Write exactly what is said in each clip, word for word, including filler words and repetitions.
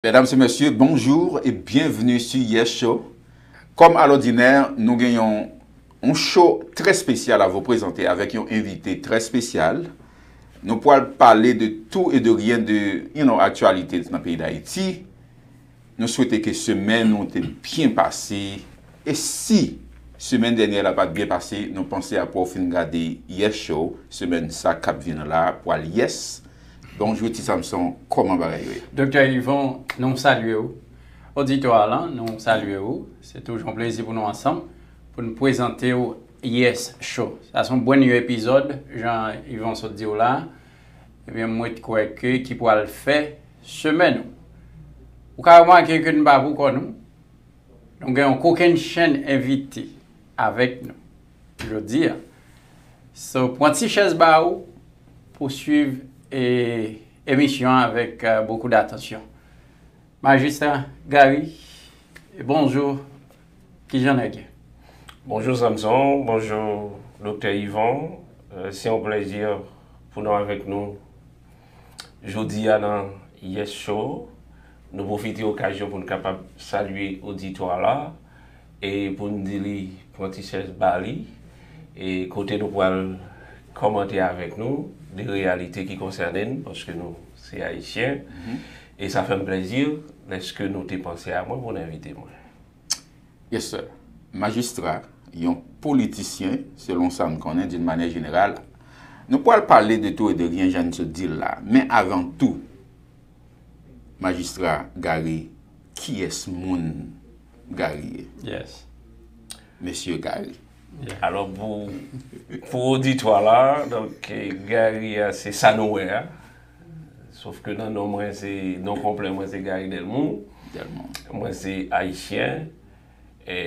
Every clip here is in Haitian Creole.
Mesdames et messieurs, bonjour et bienvenue sur Yes Show. Comme à l'ordinaire, nous gagnons un show très spécial à vous présenter avec un invité très spécial. Nou pral pale de tout et de rien de, you know, aktyalite nan peyi Dayiti. Nou swete ke semèn ou te byen pase. E si semèn dènyè la pa t byen pase, nou panse apre w fin gade Yes Show, semèn sa k ap vin la pral yes. Bonjou Ti Samson, kòman bagay yo ye? Doktè Yvon, nou salye w. Oditwa lan, nou salye w. Se toujou yon plezi pou nou ansanm, pou n prezante w Yes Show. Sa se yon brand new epizòd, jan Yvon sot di w la. Ebyen, mwen t kwè ke ki pral fè semèn ou. Ou ka remake ke n pa pou kò nou. Nou gen yon kokennchenn envite avèk nou jodi a. So, pran ti chèz ba ou pou swiv e, emisyon an avèk euh, beaucoup d'attention. Majistra Gary, bonjou. Kijan nèg ye? Bonjou Samson, bonjou Doktè Yvon. Euh, se yon plèzi pou nou avèk nou jodi a nan Yes Show. Nou pwofite okazyon pou n kapab salye oditwa la e pou n di li pran ti chèz ba li e kote nou pral kòmante avèk nou de reyalite ki konsène n, paske nou se Ayisyen. E sa fè m plèzi lèske nou te panse a mwen pou n envite mwen. Yes, sir. Majistra, yon politisyen, selon sa m konnen, d'une manière générale. Nou pral pale de tout et de rien, jan n sot di l la. Men avan tou, Majistra Gary, kiyès moun Gary ye? Yes. Mesye Gary. Yeah. Alò, pou, pou oditwa la, donk, eh, Gary a, se sa nou wè a. Sof ke nan non mwen, se, non konplè mwen, se Gary Delmont. Delmont. Mwen, se Ayisyen. E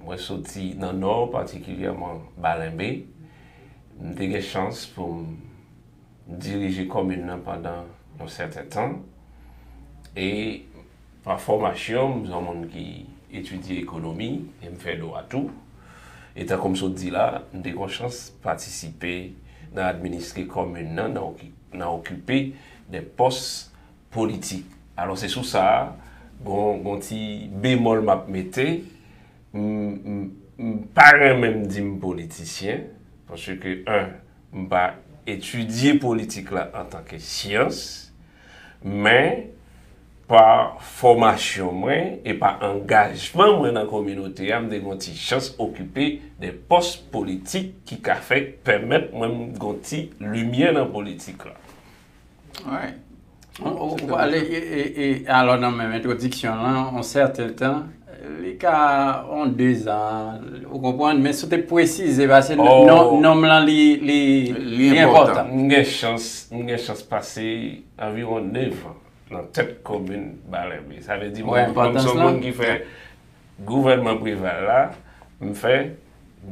mwen soti nan Nò, patikilyèman Balenbe. M te gen chans pou m dirije komin nan pandan yon sèten tan. E pa fòmasyon, m se yon moun ki etidye ekonomi e m fè dwa tou. E tankou m sot di la, m te gen chans patisipe nan administre komin nan, nan oki-, nan okipe de pòs politik. Alò, se sou sa, gon, gon ti bemòl m ap mete, m, m, m pa renmen m di m politisyen, paske, en, m pa etidye politik la antanke syans, men pa fòmasyon mwen e pa angajman mwen nan kominote a, m te gen yon ti chans okipe de pòs politik ki ka fè pèmèt mwen m gen yon ti limyè nan politik la. Alright. Ou, ou, ou pale, e, e, e, alò, nan menm entwodiksyon lan, yon sèten tan, li ka yon dezan, ou konprann, men si w te presize, paske non, non, nonm lan, li, li, li enpòtan. M gen chans, m gen chans pase anviwon nèf an nan tèt komin Balenbe. Sa vle di, mwen, mwen se yon moun ki fè gouvènman Preval la, m fè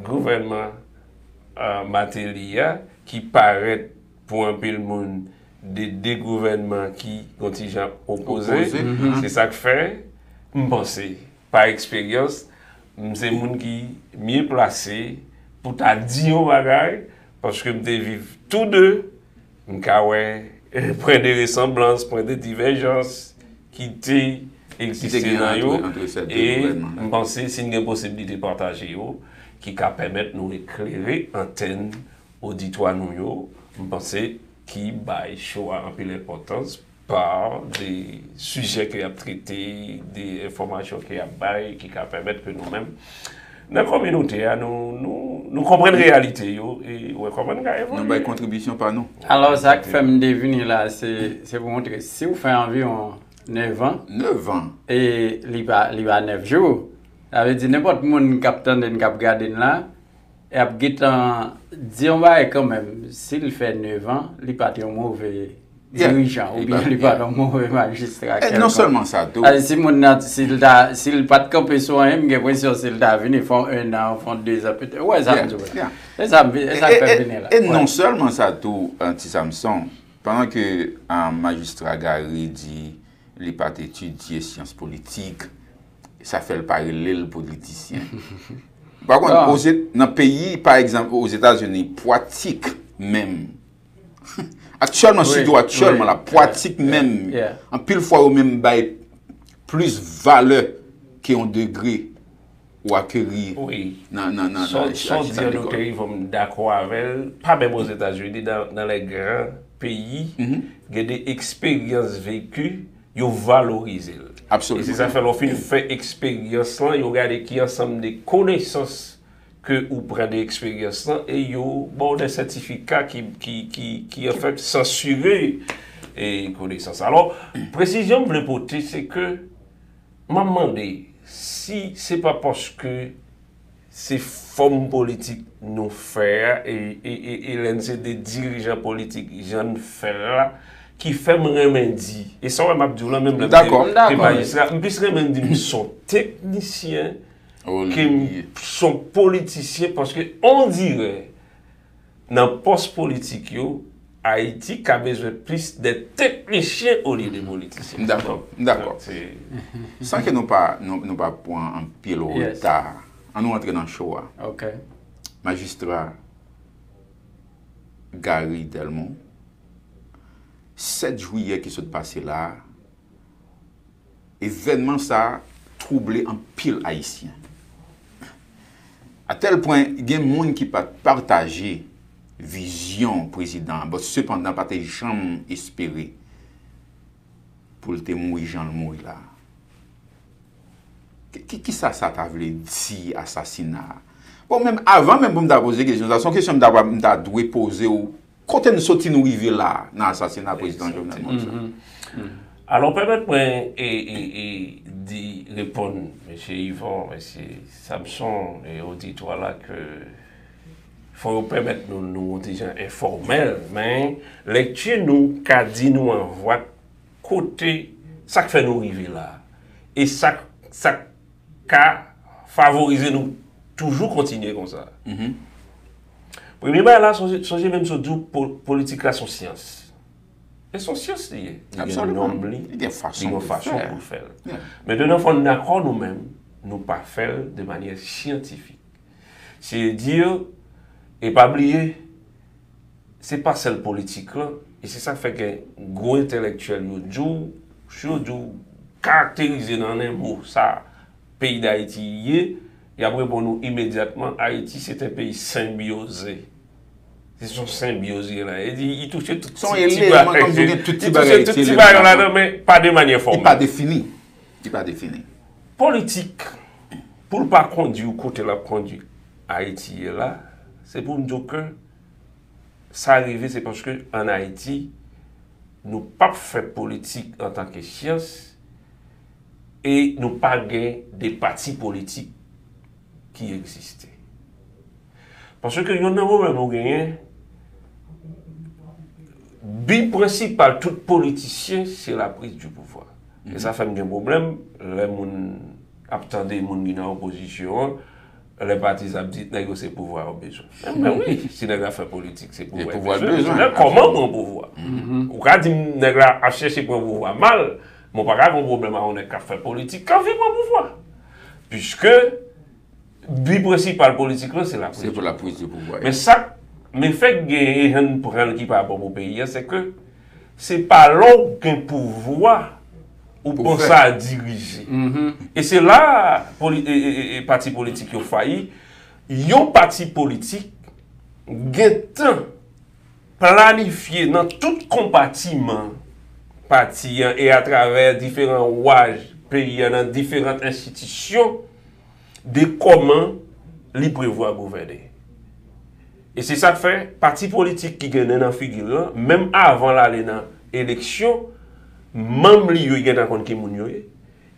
gouvènman, euh, Martelly a, ki parèt pou anpil moun de de gouvènman ki yon ti jan opoze. Opoze. Se sa k fè, m panse, pa eksperyans, m se moun ki mye plase pou ta di yon bagay, paske m te viv tou de, m ka wè pwen de resanblans, pwen de divèjans ki te egziste nan yo. E m panse si n gen posiblite pataje yo, ki ka pèmèt nou eklere antèn oditwa nou yo, m panse ki bay cho a anpil enpòtans pa de sijè ke y ap trete, de enfòmasyon ke y ap bay, ki ka pèmèt ke nou menm, nan kominote a, nou, nou, nou konprann reyalite yo e wè kòman n ka evolye. Nou bay kontribisyon pa nou. Alò, sa k fè m te vini la, se, se pou montre, si w fè anviwon nèf an, nèf an, e li pa, li pa nèf jou, sa vle di nenpòt moun k ap tande n, k ap gade n la, e ap gentan di yon bagay kanmenm, si l fè nèf an, li pa t yon move dirijan, oubyen li pa t yon move majistra kèlkonk. Non sèlman sa tou. Sa vle di, si moun nan, si l ta, si l pa t kanpe sou anyen, m gen enpresyon si l ta vini, fè yon ennan, fè yon dezan, petèt. Ou wè sa m di w la. Se sa m, se sa k fè m vini la. E non sèlman sa tou, Ti Samson, pandan ke, ah, majistra Gary di li pa t etidye syans politik, sa fè l pa rele l politisyen. Pa kont, nan peyi, pa egzanp, Ozetazini, pwatik menm. Aktyèlman, sitou aktyèlman la, pwatik menm. Anpil fwa, yo menm bay plis valè ke yon degre ou akeri Wi. nan nan nan Sa nan sa w di an, Doktè Yvon, m dakò avè l. Pa menm Ozetazini, dans dans les grands pays, gen de eksperyans veki, yo valorize l. Absolument. E se sa fè lè w fin fè eksperyans lan, yo gade ki ansanm de konesans ke ou pran de eksperyans lan e yo ba w de sètifika ki ki ki ki anfèt sansire e konesans. Alò, presizyon m vle pote se ke m ap mande si se pa paske se fòm politik nou fè a e e e e lè n se de dirijan politik jan n fè l la ki fè m renmen di e sa w wè m ap di w lan menm lè m te Dakò. te Dakò. Majistra m plis renmen di m se yon teknisyen ke m se yon politisyen paske on dirè nan pòs politik yo Ayiti ka bezwen plis de teknisyen olye de politisyen. M dakò, m dakò. Se- San ke nou pa nou, nou pa pran anpil Yes. reta, an nou antre nan show a. Ok. Majistra Gary Delmont, sèt jwiyè ki sot pase la, evènman sa a twouble anpil Ayisyen. Atèl pwen, gen moun ki pa t pataje vizyon prezidan an, but sepandan pa te janm espere pou l te mouri jan l mouri la. Ki, ki, ki sa sa ta vle di asasina a? Bon, menm avan menm pou m ta poze kesyon sa, se yon kesyon m ta, m ta dwe poze w. Kote n soti nou rive la nan asasina prezidan Jovenel Moïse? Alò, pèmèt mwen e, e, e, di reponn mesye Yvon, mesye Samson e oditwa la ke fò yo pèmèt nou nou yon ti jan enfòmèl, men lekti nou ka di nou an vwat kote sa k fè nou rive la e sa sa ka favorize nou toujou kontinye konsa. Premye bagay la, sonje sonje menm sou di w po- politik la se yon syans. E se yon syans li ye. Li gen Absolument. Nòm li, Li gen fason li gen pou fason fè. Pou l fè l. Yeah. Men de nan fòn dakò nou menm, nou pa fè l de manyè syantifik. Se di, e pa bliye, se pa sèl politik lan, e se sa k fè gen gwo entèlektyèl yo di w, si yo di w karakterize nan en mo sa peyi Dayiti ye, y ap reponn ou imedyatman, Ayiti se te peyi senbyoze. Se yon senbyoz ye la. E di, li touche tout Se yon ti- ti eleman, bagay. kòm si w gen tout ti Li touche bagay, tout ti ti eleman bagay la ladan. Nan, men pa de manyè Li pa fòmèl. Defini. Li pa defini. Politik, pou l pa kondi w kote l ap kondi Ayiti ye la, se pou m di w ke sa rive, se paske ann Ayiti, nou p ap fè politik antanke syans e nou pa gen de pati politik ki egziste. Paske youn nan pwoblèm nou genyen, bi prensipal tout politisyen se la prise du pouvoir. E sa fè m gen pwoblèm lè moun ap tande moun ki nan opozisyon an, lè pati sa ap di nèg yo se pouvwa yo bezwen. Men wi, si nèg la fè politik, se pouvwa pouvwa bezwen. bezwen, Lè kòman pran pouvwa? Ou ka di m nèg la ap chèche pran pouvwa mal, men w pa ka gen yon pwoblèm a yon nèg k ap fè politik k anvi pran pouvwa. Piske bi prensipal politik lan se la Se pou la prise de pouvoir. Men sa men fèk gen jan n pran l ki pa bon pou peyi a, se ke se pa lè w gen pouvwa ou Pou panse fè. A dirije. E se la poli- e- e- e- e pati politik yo fayi. Yon pati politik gentan planifye nan tout konpatiman pati an e atravè diferan waj peyi an nan diferan enstitisyon de kòman li prevwa gouvène. E se sa k fè pati politik ki gen nen nan figi l lan, menm avan l ale nan eleksyon, manm li yo gentan konn ki moun yo ye,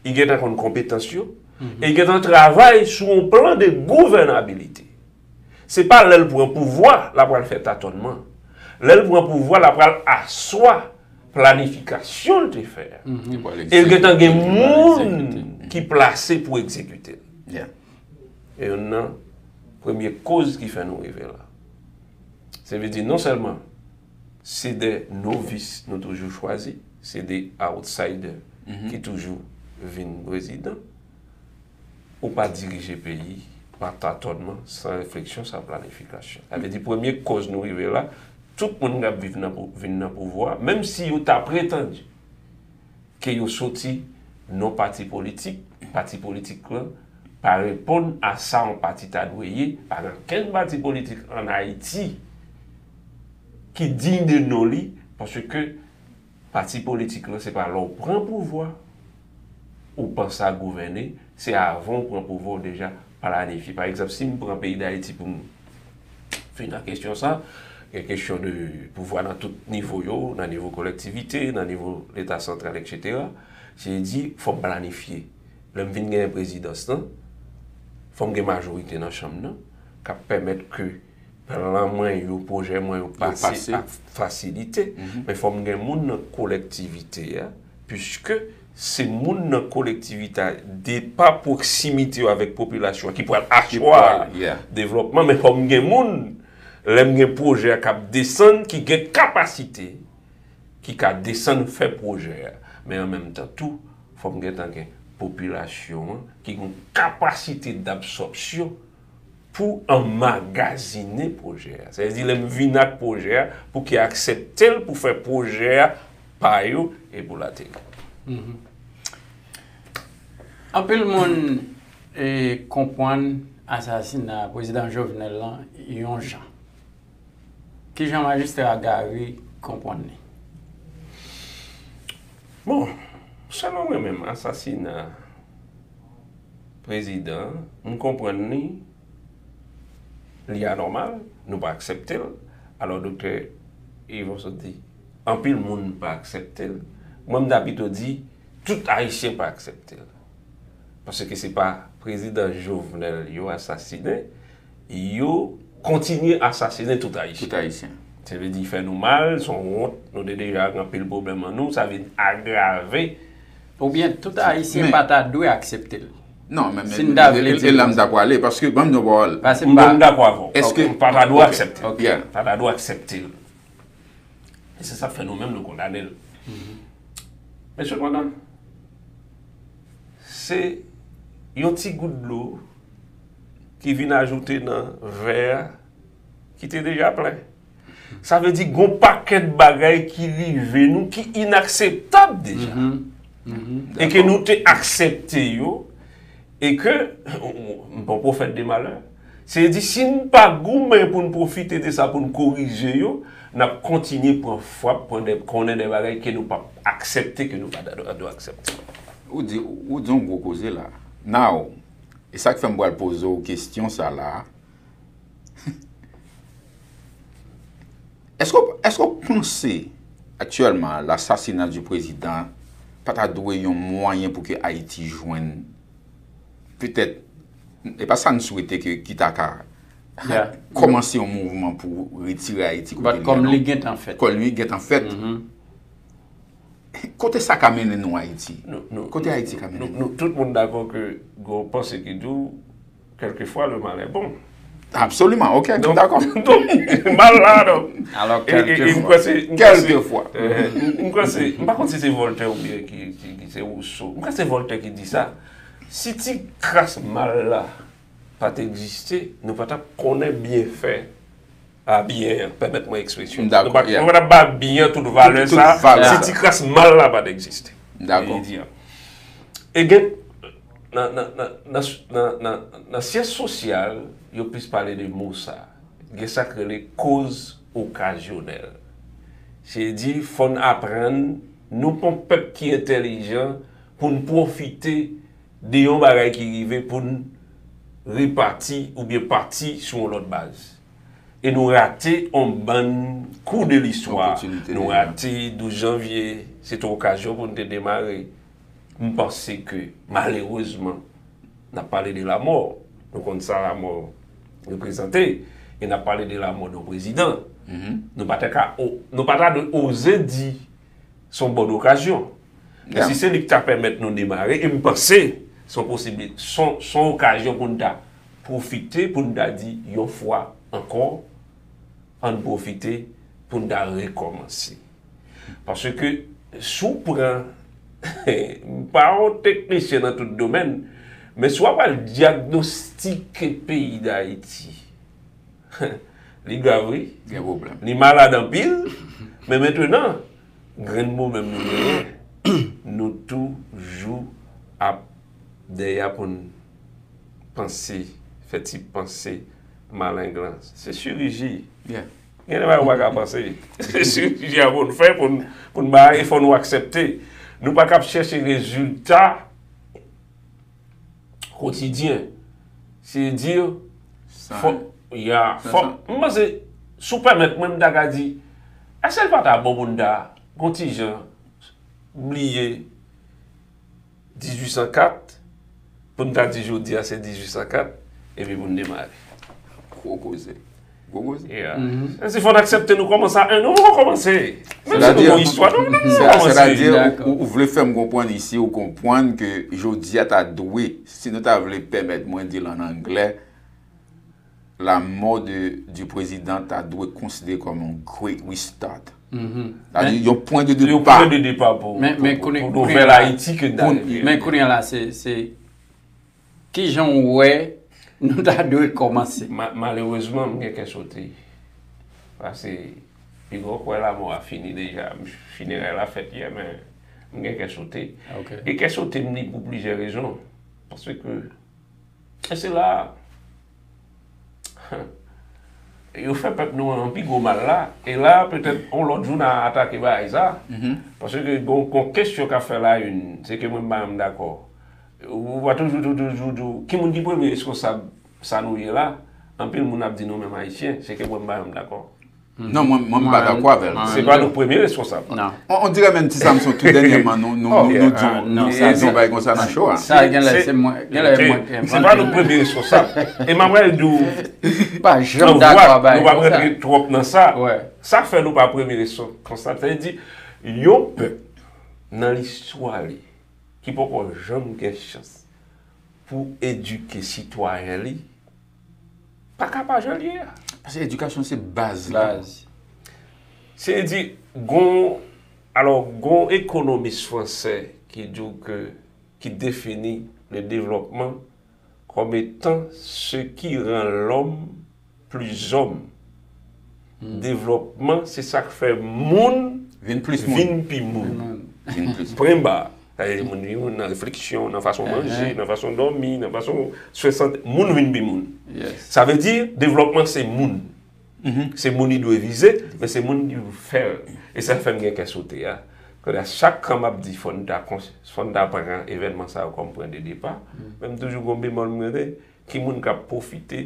li gentan konn konpetans yo, e li gentan travay sou yon plan de gouvènabilite. Se pa lè l pran pouvwa l ap pral fè tatònman. Lè l pran pouvwa l ap pral aswa planifikasyon l te fè a. E l gentan gen moun ki plase pou egzekite l. Yeah. E youn nan premye koz ki fè nou rive la. Se vle di non sèlman se de novis nou toujou chwazi, se de outsider ki toujou vin prezidan. Ou pa dirije peyi pa tatònman, san refleksyon, san planifikasyon. Sa vle di premye koz nou rive la, tout moun k ap viv nan pou- vin nan pouvwa, menm si yo ta pretandi ke yo soti non pati politik, pati politik lan pa reponn a sa yon pati ta dwe ye, pa gen kenn pati politik ann Ayiti ki diy de non li, paske pati politik lan se pa lè w pran pouvwa ou panse a gouvène, se avan w pran pouvwa w deja planifye. Pa egzanp, si m pran peyi Dayiti pou m fin nan kesyon sa, gen kesyon de pouvwa nan tout nivo yo, nan nivo kolektivite, nan nivo Leta santral, etsetera. Se di, fò m planifye. Lè m vin genyen prezidans lan, fò m gen majorite nan chanm nan, k ap pèmèt ke plan mwen yo, pwojè mwen yo pase ak fasilite. Men fò m gen moun nan kolektivite a, piske se moun nan kolektivite a, de pa pwoksimite yo avèk popilasyon an, ki pral aswa devlòpman, men fò m gen moun, lè m gen pwojè a k ap desann, ki gen kapasite, ki ka desann fè pwojè a. Men an menm tan tou, fò m gentan gen popilasyon an ki gen yon kapasite dabsòpsyon pou anmagazinen pwojè a. Sa vle di, lè m vin ak pwojè a, pou ki aksepte l pou fè pwojè a pa yo e pou l ateri. Anpil moun e, konprann asasina prezidan Jovenel lan yon jan. Kijan majistra Gary konprann li? Bon, selon mwen menm, asasina prezidan, m konprann li, li anòmal, nou pa aksepte l. Alò, doktè Yvon sot di, anpil moun pa aksepte l. Mwen, m ta pito di, tout Ayisyen pa aksepte l. Paske se pa prezidan Jovenel yo asasinen, yo kontinye asasinen tout Ayisyen. Tout Ayisyen. Sa vle di, fè nou mal, se yon wont, nou te deja gen anpil pwoblèm an nou, sa vin agrave. Oubyen tout Ayisyen pa ta dwe aksepte l. Non, men, men, e la m ta pwale, paske, ban m di yon pawòl. M dakò avè w. M pa ta dwe aksepte l. M pa ta dwe aksepte l. E se sa k fè nou menm nou kondane l. Men sepandan, se yon ti gout dlo ki vin ajoute nan vè a ki te deja plen. Sa vle di gon pakèt bagay ki rive nou ki inakseptab deja. E ke nou te aksepte yo, e ke, m pa pwofèt de malè. Se di, si n pa goumen pou n pwofite de sa, pou n korije yo, n ap kontinye pran frap, pran de, konnen de bagay ke nou p ap aksepte, ke nou pa ta dwe aksepte. Ou di, ou di yon gwo koze la. Now, e sa k fè m pral poze w kesyon sa la. Èske, èske w panse aktyèlman, l'assassinat du président pa ta dwe yon mwayen pou ke Ayiti jwenn, petèt, e pa sa n swete ke ki ta ka kòmanse yon mouvman pou retire Ayiti kote li ye, non? But kòm li gentan fèt. Kòm li gentan fèt. Kote sa ka mennen nou Ayiti? Kote Ayiti ka mennen nou? Nou tout moun dakò ke gen yon panse ki di w, quelquefois le mal est bon. Absoliman, ok, m dakò. Donk, mal la, donk. Alò, e, e, e, m kwè se, m kwè se, Quelquefois. eh, m, m kwè se, m pa konn si se Voltaire oubyen ki, ki, ki se Rousseau. M kwè se Voltaire ki di sa. Si ti kras mal la pa t egziste, nou pa t ap konnen byenfè a byen an, pèmèt mwen ekspresyon. M dakò, nou pa, yeah. Nou pa t ap ba byen an tout valè sa, si ti kras mal la pa t egziste. M dakò. Li di an. E gen, nan, nan, nan, nan, nan, nan, nan syans sosyal, yo plis pale de mo sa. Gen sa k rele koz okazyonèl. Se di, fò n aprann, nou pa yon pèp ki entèlijan pou n pwofite de yon bagay ki rive pou n repati oubyen pati sou yon lòt baz. E nou rate yon bann kou de listwa. Opòtinite. Nou rate douz janvye, se te okazyon pou n te demare. M panse ke, malerezman, n ap pale de lamò. Nou konn sa lamò reprezante. E n ap pale de lamò de yon prezidan. Nou pa ta ka, nou pa ta dwe oze di se yon bòn okazyon. Men si se li k ta pèmèt nou demare, e m panse se yon posiblite, se yon, se yon okazyon pou n ta pwofite, pou n ta di yon fwa ankò, ann pwofite pou n ta rekòmanse. Paske si w pran, m pa yon teknisyen nan tout domèn, men si w ap al dyagnostike peyi Dayiti, li grav wi. Gen pwoblèm. Li malad anpil, men mentnan, grenn pwoblèm nou genyen, nou toujou ap dèyè pou n panse, fè ti panse maleng lan. Se chiriji. Yeah. Gen de bagay ou pa ka panse. Se chiriji a pou n fè, pou n, pou n bay, e fò nou aksepte. Nou pa ka ap chèche rezilta kotidyen. Se di, Sa- fò, ya, sa- fò, sa- m panse, si w pèmèt mwen, m ta ka di, èske l pa ta bon pou n ta, gon ti jan, bliye dizuit san kat, pou n ta di jodi a se dizuit san kat, epi pou n demare. Gwo koze. Gwo koze. Yeah. E si fò n aksepte nou kòmanse a en, nou poko kòmanse. Menm si nou gon istwa, nou, nou poko kòmanse. Sètadi, Dakò. ou, ou vle fè m konprann isi, ou konprann ke jodi a ta dwe, si nou ta vle pèmèt mwen di l an anglè, la mò de, du président ta dwe konsidere kòm yon great restart. Sètadi, yon pwen de Yo depa. pwen de depa pou, Men- pou, men pou, kounye- pou kounye nouvèl la- Ayiti ke n ta Koun- rive. Men kounye a la, se, se ki jan w wè nou ta dwe kòmanse? Ma- malerezman, m gen kè sote. Paske, piga w kwè lanmò a fini deja. Finerèy la fèt yè, men m gen kè sote. Ok. E kè sote m li pou plizyè rezon. Paske, e se la, yo fè pèp nou an pi gwo mal la. E la, petèt, yon lòt jou, n a atake bagay sa. Paske, gon, gon kesyon k ap fè la, youn, se ke mwen, m pa janm dakò. Ou pa toujou, toujou, toujou, ki moun ki premye reskonsab sa nou ye la? Anpil moun ap di nou menm Ayisyen, se ke mwen, m pa janm dakò. Non, mwen, mwen, m pa dakò avè l. Se pa nou premye reskonsab. Non. On, on dirait menm Ti Samson, tou dènyèman, nou, nou, nou, nou di yon- nou di yon bagay konsa nan show a. Sa, genlè, se mwen, genlè, mwen ki Se pa nou premye reskonsab. E m ap di w, pa janm nou dakò pa, a bagay nou pa konsa. Rantre twòp nan sa. Wè. Sa k fè nou pa premye reskonsab. Sa vle di, yon pèp nan listwa li ki poko janm gen chans pou edike sitwayen li, pa ka pa jan l ye a. Paske edikasyon se baz la. Baz. Se di, gon, alò, gon ekonomis fransè ki di w ke, ki defini le développement comme étant ce qui rend l'homme plus homme. Devlòpman, se sa k fè moun Vin plis moun. Vin pi moun. Vin plis. Pwen ba. Sa vle di moun vin moun nan refleksyon, nan fason manje, nan fason dòmi, nan fason swen sante. Moun vin pi moun. Yes. Sa vle di, devlòpman se moun. Se moun li dwe vize, men se moun ki fè l. E sa fè m gen kè sote a. Kounye a, chak kan m ap di fò n ta kons- fò n ta pran evènman sa yo kòm pwen de depa, men m toujou gon bemòl m mete, ki moun k ap pwofite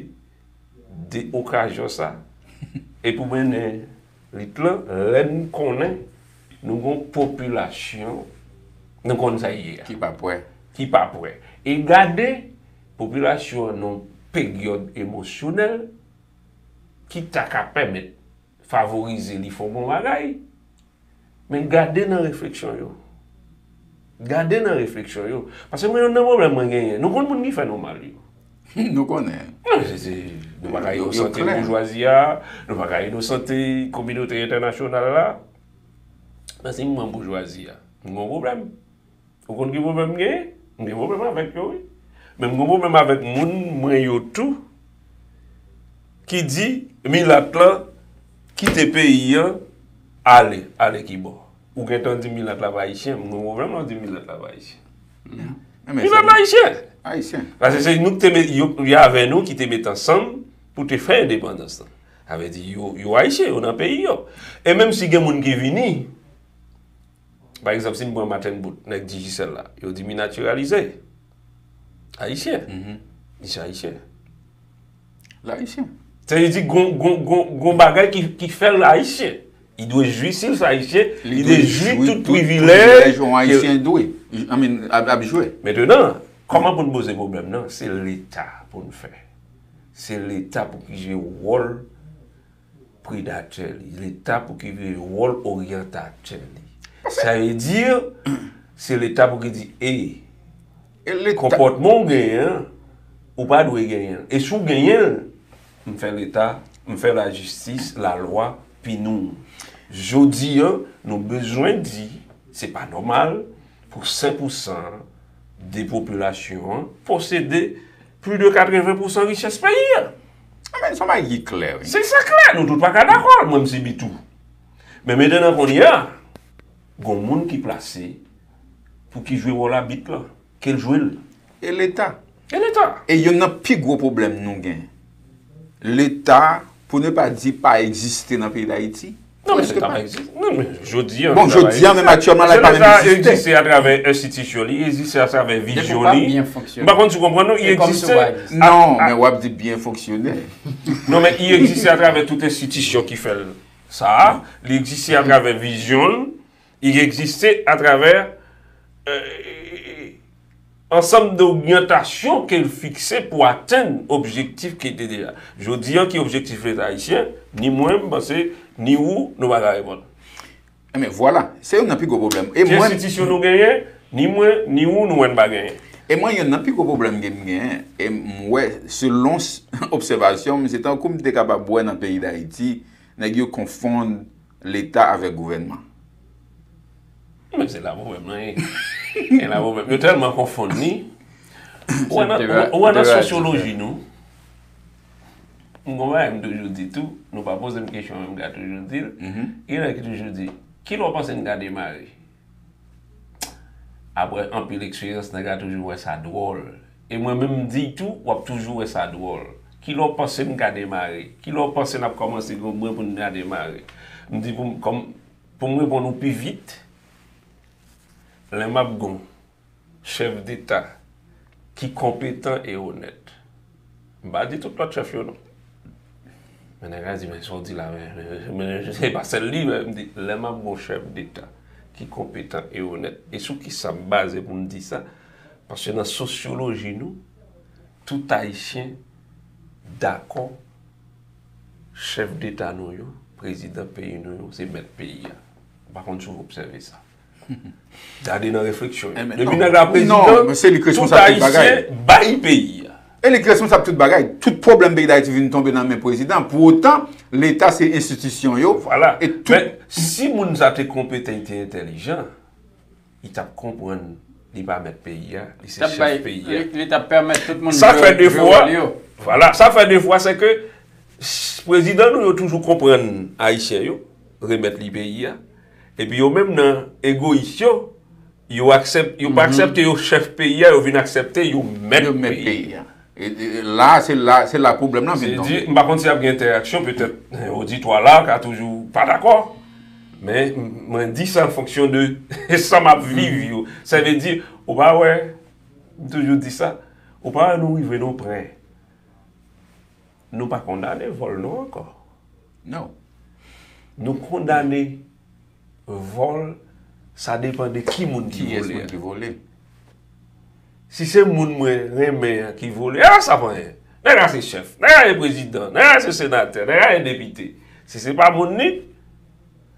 de okazyon sa e pou mennen lit lan, lè n konnen nou gon popilasyon, nou konn sa y ye a, Ki pa pwè. Ki pa pwè. E gade popilasyon an nan peryòd emosyonèl ki ta ka pèmèt favorize li fè yon bon bagay. Men gade nan refleksyon yo. Gade nan refleksyon yo. Paske mwen, youn nan pwoblèm mwen genyen, nou konn moun ki fè nou mal yo. Nou konnen. Non, se, se, nou pa ka Yo- yo inosante klè. Boujwazi a, nou pa ka inosante kominote entènasyonal la. Men si m pran boujwazi a, m gon pwoblèm. Ou konn ki pwoblèm m genyen? M gen pwoblèm avèk yo, wi. Men m gon pwoblèm avèk moun mwen yo tou ki di milat lan kite peyi an, ale, ale kibò. Ou gentan di milat la pa ayisyen, m gon pwoblèm lè w di milat la pa ayisyen. Men Milat la ayisyen. Ayisyen. Paske se nou ki te met, yo, yo avè nou ki te met ansanm pou te fè endepandans lan. Sa vle di yo, yo ayisyen, yo nan peyi yo. E menm si gen moun ki vini, pa egzanp, si n pran Martin Boot, nèg Digicel la, yo di mi natiralize. Ayisyen. Li se ayisyen. L ayisyen. Sa vle di gon, gon, gon, gon bagay ki, ki fè l ayisyen. Li dwe jwi, si l se ayisyen, li dwe jwi tout privilèj yon ayisyen dwe. I mean, ap, ap jwe. Mentenan, kòman pou n poze pwoblèm nan? Se Leta pou n fè. Se Leta pou ki jwe wòl predatè li. Leta pou ki jwe wòl oryantatè li. Sa vle di, se Leta pou ki di, e, E Leta konpòtman w genyen an, ou pa dwe genyen l. E si w genyen l, m fè Leta, m fè lajistis, lalwa, pi nou. Jodi an, nou bezwen di, se pa nòmal pou senk pousan de popilasyon an posede plis de katreven pousan richès peyi a. Ah, men, se yon bagay ki klè, wi. Se sa klè, nou tout pa ka dakò, mwen m sibi tou. Men mentenan kounye a, gon moun ki plase pou ki jwe wòl abit lan, ke l jwe l. E Leta? E Leta? E youn nan pi gwo pwoblèm nou gen, Leta, pou ne pa di pa egziste nan peyi Dayiti. Non, men Leta pa egziste. Non, men jodi an. Bon, jodi an, menm aktyèlman, la pa menm egziste. Egziste atravè enstitisyon li, egziste atravè vizyon li. M pa konn si w konprann, non, li egziste. Non, men w ap di byen fonksyone. Non, men li egziste atravè tout enstitisyon ki fè l sa a, li egziste atravè vizyon l, li egziste atravè ansanm de oryantasyon ke l fikse pou atenn objektif ke l te deja. Jodi an, ki objektif Leta ayisyen? Ni mwen, m panse, ni ou, nou pa ka reponn. Enben, vwala. Se youn nan pi gwo pwoblèm. E mwen. Ki enstitisyon nou genyen? Ni mwen, ni ou, nou wè n pa genyen. E mwen, youn nan pi gwo pwoblèm ke m genyen, e m wè, selon obsèvasyon m, se tankou m te kapab wè nan peyi Dayiti, nèg yo konfonn Leta avèk gouvènman. Men se la pwoblèm lan ye. E la pwoblèm. Yo tèlman konfonn li. Ou wè nan sosyoloji nou, m gon bagay m toujou di tou, nou pa poze m kesyon, men m ka toujou di l. Gen nèg ki toujou di, ki lè w panse n ka demare? Apre anpil eksperyans, nèg la toujou wè sa dwòl. E mwen menm, m di tou, w ap toujou wè sa dwòl. Ki lè w panse n ka demare? Ki lè w panse n ap kòmanse gen yon bren pou n ka demare? M di pou m, kòm, pou m reponn ou pi vit, lè m ap gon chèf deta ki konpetan e onèt. M pa di tout lòt chèf yo non. Men nèg la di, men sa w di la, men, men, men se pa sèl li, men m di, lè m ap gon chèf deta ki konpetan e onèt, e sou kisa m baze pou m di sa? Paske nan sosyoloji nou, tout Ayisyen dakò chèf deta nou yo, prezidan peyi nou yo, se mèt peyi a. M pa konn si w obsève sa. Gade nan refleksyon yo. Depi nèg la prezidan, tout Ayisyen bay peyi a. E li ki responsab tout bagay. Tout pwoblèm peyi Dayiti vin tonbe nan men prezidan. Pou otan, Leta se enstitisyon yo. Vwala. E tout. Men si moun sa te konpetan, li te entèlijan, li t ap konprann li pa mèt peyi a, li se chèf peyi a. Li t ap pèmèt tout moun jwe wòl yo. Sa fè defwa, vwala, sa fè defwa, se ke prezidan nou yo toujou konprann Ayisyen yo, remèt li peyi a. Epi yo menm nan egoyis yo, yo aksèp, yo pa aksèpte yo chèf peyi a, yo vin aksèpte yo mèt peyi a. La, se la, se la pwoblèm lan vin tonbe. M pa konn si ap gen entèraksyon, petèt oditwa la ka toujou pa dakò. Men mwen di sa an fonksyon de sa m ap viv yo. Sa vle di, ou pa wè, m toujou di sa, ou pa wè nou rive nan yon pwen. Nou pa kondane vòl nou ankò. Non. Nou kondane vòl, sa depann de ki moun ki vole. Kiyès moun ki vole? Si se moun mwen renmen an ki vole, a sa pa anyen. Nèg la se chèf, nèg la se prezidan, nèg la se senatè, nèg la se depite. Si se pa moun li,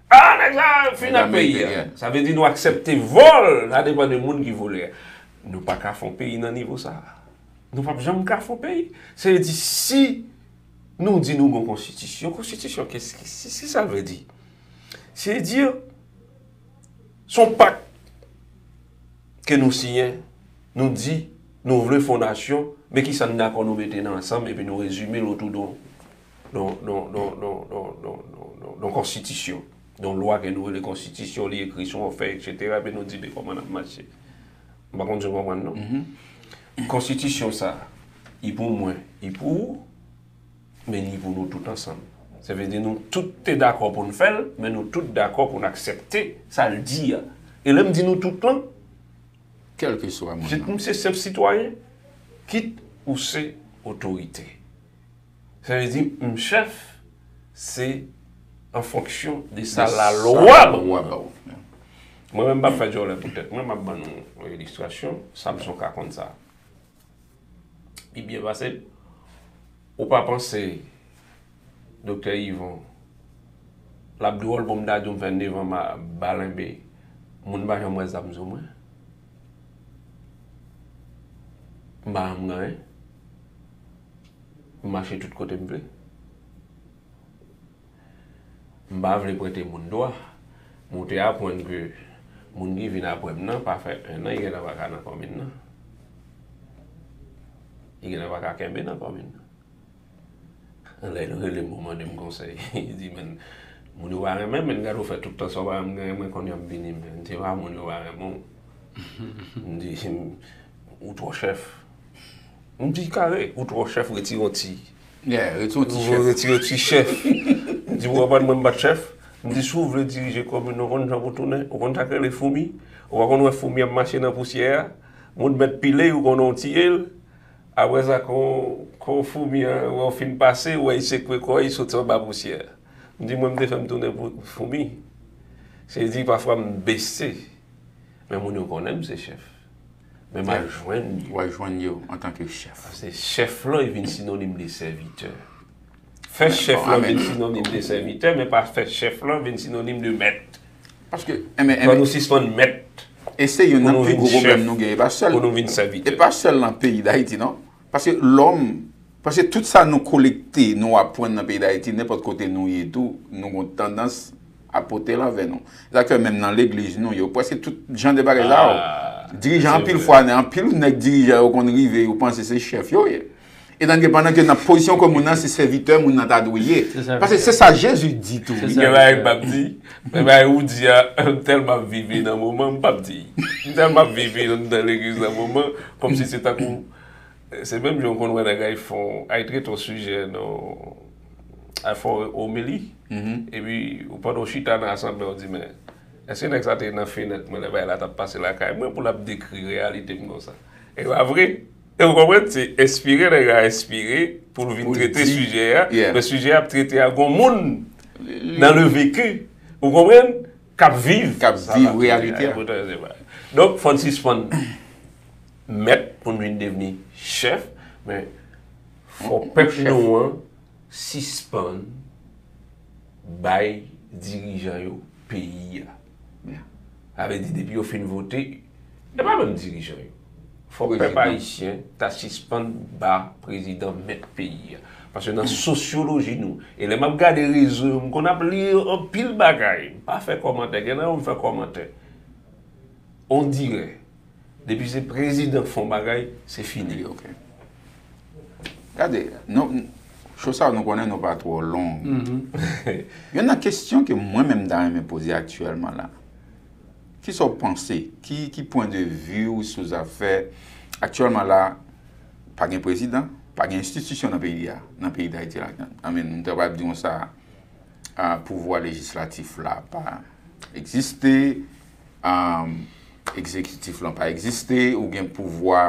a nèg sa fin ak peyi a. Sa vle di nou aksepte vòl, sa depann de moun ki vole a. Nou pa ka fè yon peyi nan nivo sa. Nou p ap janm ka fè yon peyi. Se vle di si nou di nou gon konstitisyon, konstitisyon, kisa sa vle di? Se di, se yon pak ke nou siyen, nou di nou vle fondasyon, men kisa n dakò nou mete nan ansanm epi nou rezime l otou de yon, de yon, de yon, de yon, de yon, de yon, de yon, de yon, de yon konstitisyon, de yon lwa ke nou rele konstitisyon, li ekri sou yon fèy, etsetera, epi nou di men kòman n ap mache. M pa konn si w konprann non. Konstitisyon sa, li pou mwen, li pou ou, men li pou nou tout ansanm. Sa vle di nou tout te dakò pou n fè l, men nou tout dakò pou n aksepte sa l di a. E lè m di nou tout lan, kèlkeswa moun nan. M se senp sitwayen, kit ou se otorite. Sa vle di m chèf, se an fonksyon de sa lalwa ban mwen. Mwen menm m p ap fè djòlè pou tèt mwen, m ap ban nou yon ilistrasyon, Samson ka konn sa pi byen pase m. Ou pa panse Doktè Yvon, l ap dwòl pou m ta di w m fè nèf an m ap balenbe, moun pa janm wè zam sou mwen. M pa janm gen anyen. M mache tout kote m vle. M pa vle prete moun dwa, men w te aprann ke moun ki vin apre m nan pa fè en an, li gentan pa ka nan kòmin nan. Li gentan pa ka kenbe nan kòmin nan. Lè l rele m pou mande m konsèy, li di, men, moun yo pa renmen m, men gade w fè tout tan sa w pa janm gen anyen, mwen kounye a m vini, men se pa moun yo pa renmen w. M di, "Ou twò chèf." M di, "Kare, ou twò chèf, retire yon ti." Yeah, retire yon ti chèf. Retire yon ti chèf. M di, "Ou konprann mwen, m pa t chèf." M di, "Si w vle dirije komin, ou konn jan pou tounen, ou konn sa k rele foumi, ou pa konn wè foumi ap mache nan pousyè a, moun mèt pile, ou konn yon tiye l, apre sa, kon, kon foumi an, wè w fin pase, ou wè l sekwe kò l, soti anba pousyè." M di, "Mwen, m te fè m tounen pou foumi." Se di, pafwa, m bese. Men moun yo konnen m se chèf. Men m al jwenn yo. W al jwenn yo antanke chèf. Paske chèf lan vin sinonim de sèvitè. Fè chèf lan vin sinonim de sèvitè, men pa fè chèf lan vin sinonim de mèt. Paske, enben, Fò nou sispann mèt e se youn pou nan nou pi vin gwo pwoblèm chèf, nou gen. E pa sèl, pou nou vin sèvitè. E pa sèl nan peyi Dayiti, non. Paske lòm, paske tout sa nou kolekte, nou aprann nan peyi Dayiti, nenpòt kote nou ye tou, nou gon tandans a pote l avè nou. Se sa k fè menm nan legliz nou, yo prèske tout jan de bagay sa yo. Ah, Dirijan se anpil vre. Fwa, nan anpil nèg dirijan yo konn rive, yo panse se chèf yo ye. Etanke pandan ke nan pozisyon ke moun nan se sèvitè, moun nan ta dwe ye. Se sa. Paske se sa Jezi di tou. Se sa. Gen bagay m p ap di, men bagay ou di a, m tèlman ap vive nan moman, m p ap di. M tèlman ap vive nan legliz nan moman, kòmsi se tankou, se menm jan w konn wè nèg ay fè, ay trete yon sijè nan, ay fè yon omeli, epi ou pandan w chita nan asanble, w di, "Men, èske nèg sa te nan fenèt mwen lè bagay la t ap pase lakay mwen pou l ap dekri reyalite m konsa?" E pa vre. E w konprann? Se enspire nèg la enspire pou l vin Pou l trete di, sijè a, yeah. Men sijè a ap trete a gon moun nan le vécu, ou konprann? K ap viv. K ap Sa viv pa reyalite a. Potansyèlman. Donk, fò n sispann mèt pou n vin devni chèf, men fò pèp nou an sispann bay dirijan yo peyi a. Yeah. Sa vle di, depi yo fin vote, e pa menm dirijan yo. Fò pèp Prezidan. Ayisyen ta sispann ba prezidan mèt peyi a. Paske nan sosyoloji nou, e lè m ap gade rezo yo, m konn ap li anpil bagay. M pa fè kòmantè, gen nan yo m fè kòmantè. On dirè, depi se prezidan k fè yon bagay, se fini. Ok. Gade, nou, cho sa nou konnen nou pa twò long. Youn nan kesyon ke mwen menm ta renmen poze aktyèlman la. Kisa w panse? Ki, ki pwen de vi w sou zafè? Aktyèlman la, pa gen prezidan, pa gen enstitisyon nan peyi a, nan peyi Dayiti la. Anmen, nou ta pral di konsa, a, pouvwa lejislatif la pa egziste, a, egzekitif lan pa egziste, ou gen pouvwa,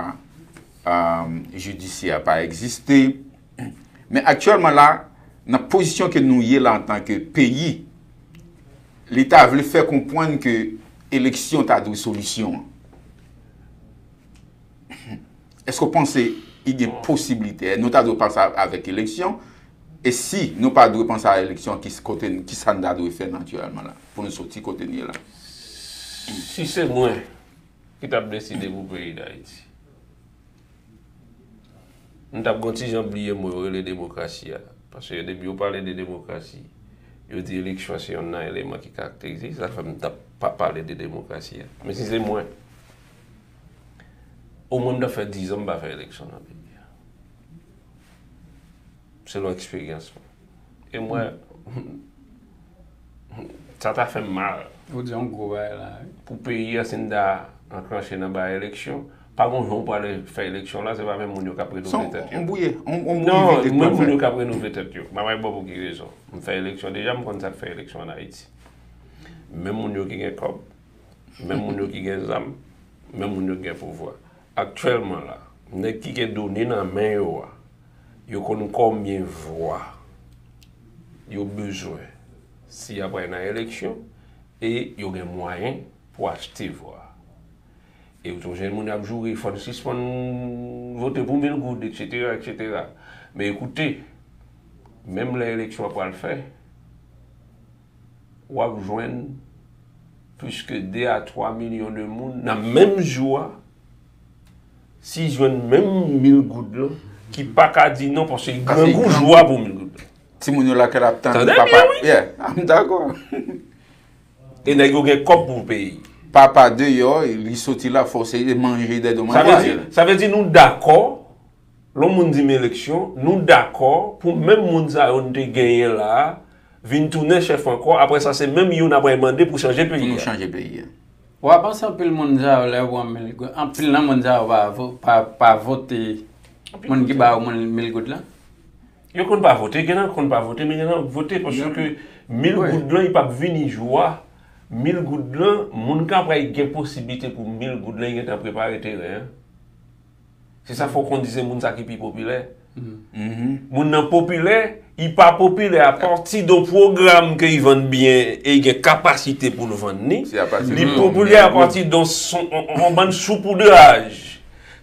a, jidisyè a pa egziste. Men aktyèlman la, nan pozisyon ke nou ye la antanke peyi, Leta vle fè konprann ke eleksyon ta dwe solisyon an. Èske w panse i gen posiblite? Nou ta dwe panse a- avèk eleksyon? E si nou pa dwe panse a eleksyon, ki kote, ki sa n ta dwe fè natirèlman la? Pou nou soti kote n ye la. Si se mwen ki t ap deside pou peyi Dayiti, m t ap gon ti jan bliye mo yo rele demokrasi a. Paske depi yo pale de demokrasi, yo di eleksyon se youn nan eleman ki karakterize, sa fè m t ap pa pale de demokrasi a. Men si se mwen, omwen m t ap fè diz an m pa fè eleksyon nan peyi a. Selon eksperyans mwen. E mwen, sa ta fè m mal. Ou di yon gwo bagay la, wi. Pou peyi a, si n ta anklanche nan bay eleksyon, pa gon jan ou prale fè eleksyon la, se pa menm moun yo k ap Se renove tèt yo. yon bouye, yon bouye Non, vide menm kwa moun fè. Yo k ap renove tèt yo. M ap bay pou ki rezon. M fè eleksyon deja, m konn sa k fè eleksyon an Ayiti. Menm moun yo ki gen kòb, menm moun yo ki gen zam, menm moun yo ki gen pouvwa. Aktyèlman la, nèg ki gen done nan men yo a, yo konn konbyen vwa yo bezwen si y ap al nan eleksyon, e yo gen mwayen pou achte vwa. E ou t ap jwenn moun ap joure, fò n sispann vote pou mil goud, etsetera, etsetera. Men ekoute, menm lè eleksyon an pral fè, w ap jwenn plis ke de a twa milyon de moun nan menm jou a, si jwenn menm mil goud lan, ki pa ka di non, paske grangou jou a pou mil goud lan. Timoun yo lakay ap tann Tande papa. byen, wi. Yeah, I'm dakò. E nèg yo gen kòb pou peyi. Papa deyò, li soti la fòse, li manje dè do Sa vle di, manjay. Sa vle di nou dakò, lè yon moun di m eleksyon, nou dakò pou menm moun sa yo n te genyen la a, vin tounen chèf ankò, apre sa se menm yo n ap al mande pou chanje Pou peyi nou a. Chanje peyi a. Ou pa panse anpil moun sa yo lè yo pran mil goud, anpil nan moun sa yo pa, vo- pa, pa vote moun ki ba yo moun mil goud lan? Yo konn pa vote, gen nan konn pa vote, men gen nan vote paske mil goud lan, li p ap vini jou a. Mil goud lan, moun ka pral gen posiblite pou mil goud lan, li gentan prepare teren an. Se sa fòk konn di se moun sa ki pi popilè. Moun nan popilè, li pa popilè apati de yon pwogram ke li vann byen e li gen kapasite pou l vann li. Li popilè apati de yon bann soupoudraj.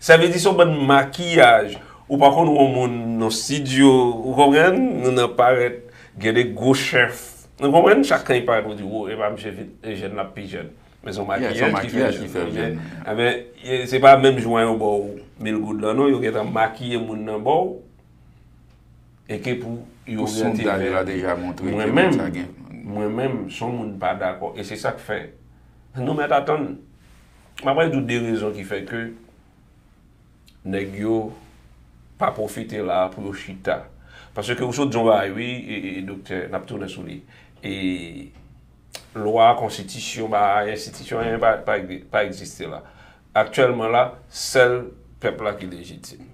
Sa vle di se yon bann makiyaj. Ou pa konn wè yon moun nan estidyo, ou konprann? Nou nan parèt, gen de gwo chèf. Ou konprann? Chak kan li parèt, ou di, wo, e pa misye vin, e jèn la pi jèn. Men se yon makiyaj ki fè l vin. Enben, se pa menm jou an yo ba w mil goud lan non, yo gentan makiye moun nan ba w. E ke pou yo oryante vè. Mwen menm, mwen menm, se yon moun pa dakò. E se sa k fè nou mèt atann. M ap di w de rezon ki fè ke nèg yo pa pwofite la a pou yo chita. Paske ou sot di yon bagay, wi, e, e, doktè, n ap tounen sou li. E lwa, konstitisyon, bagay, enstitisyon, anyen pa, pa, pa egziste la. Aktyèlman la, sèl pèp la ki lejitim.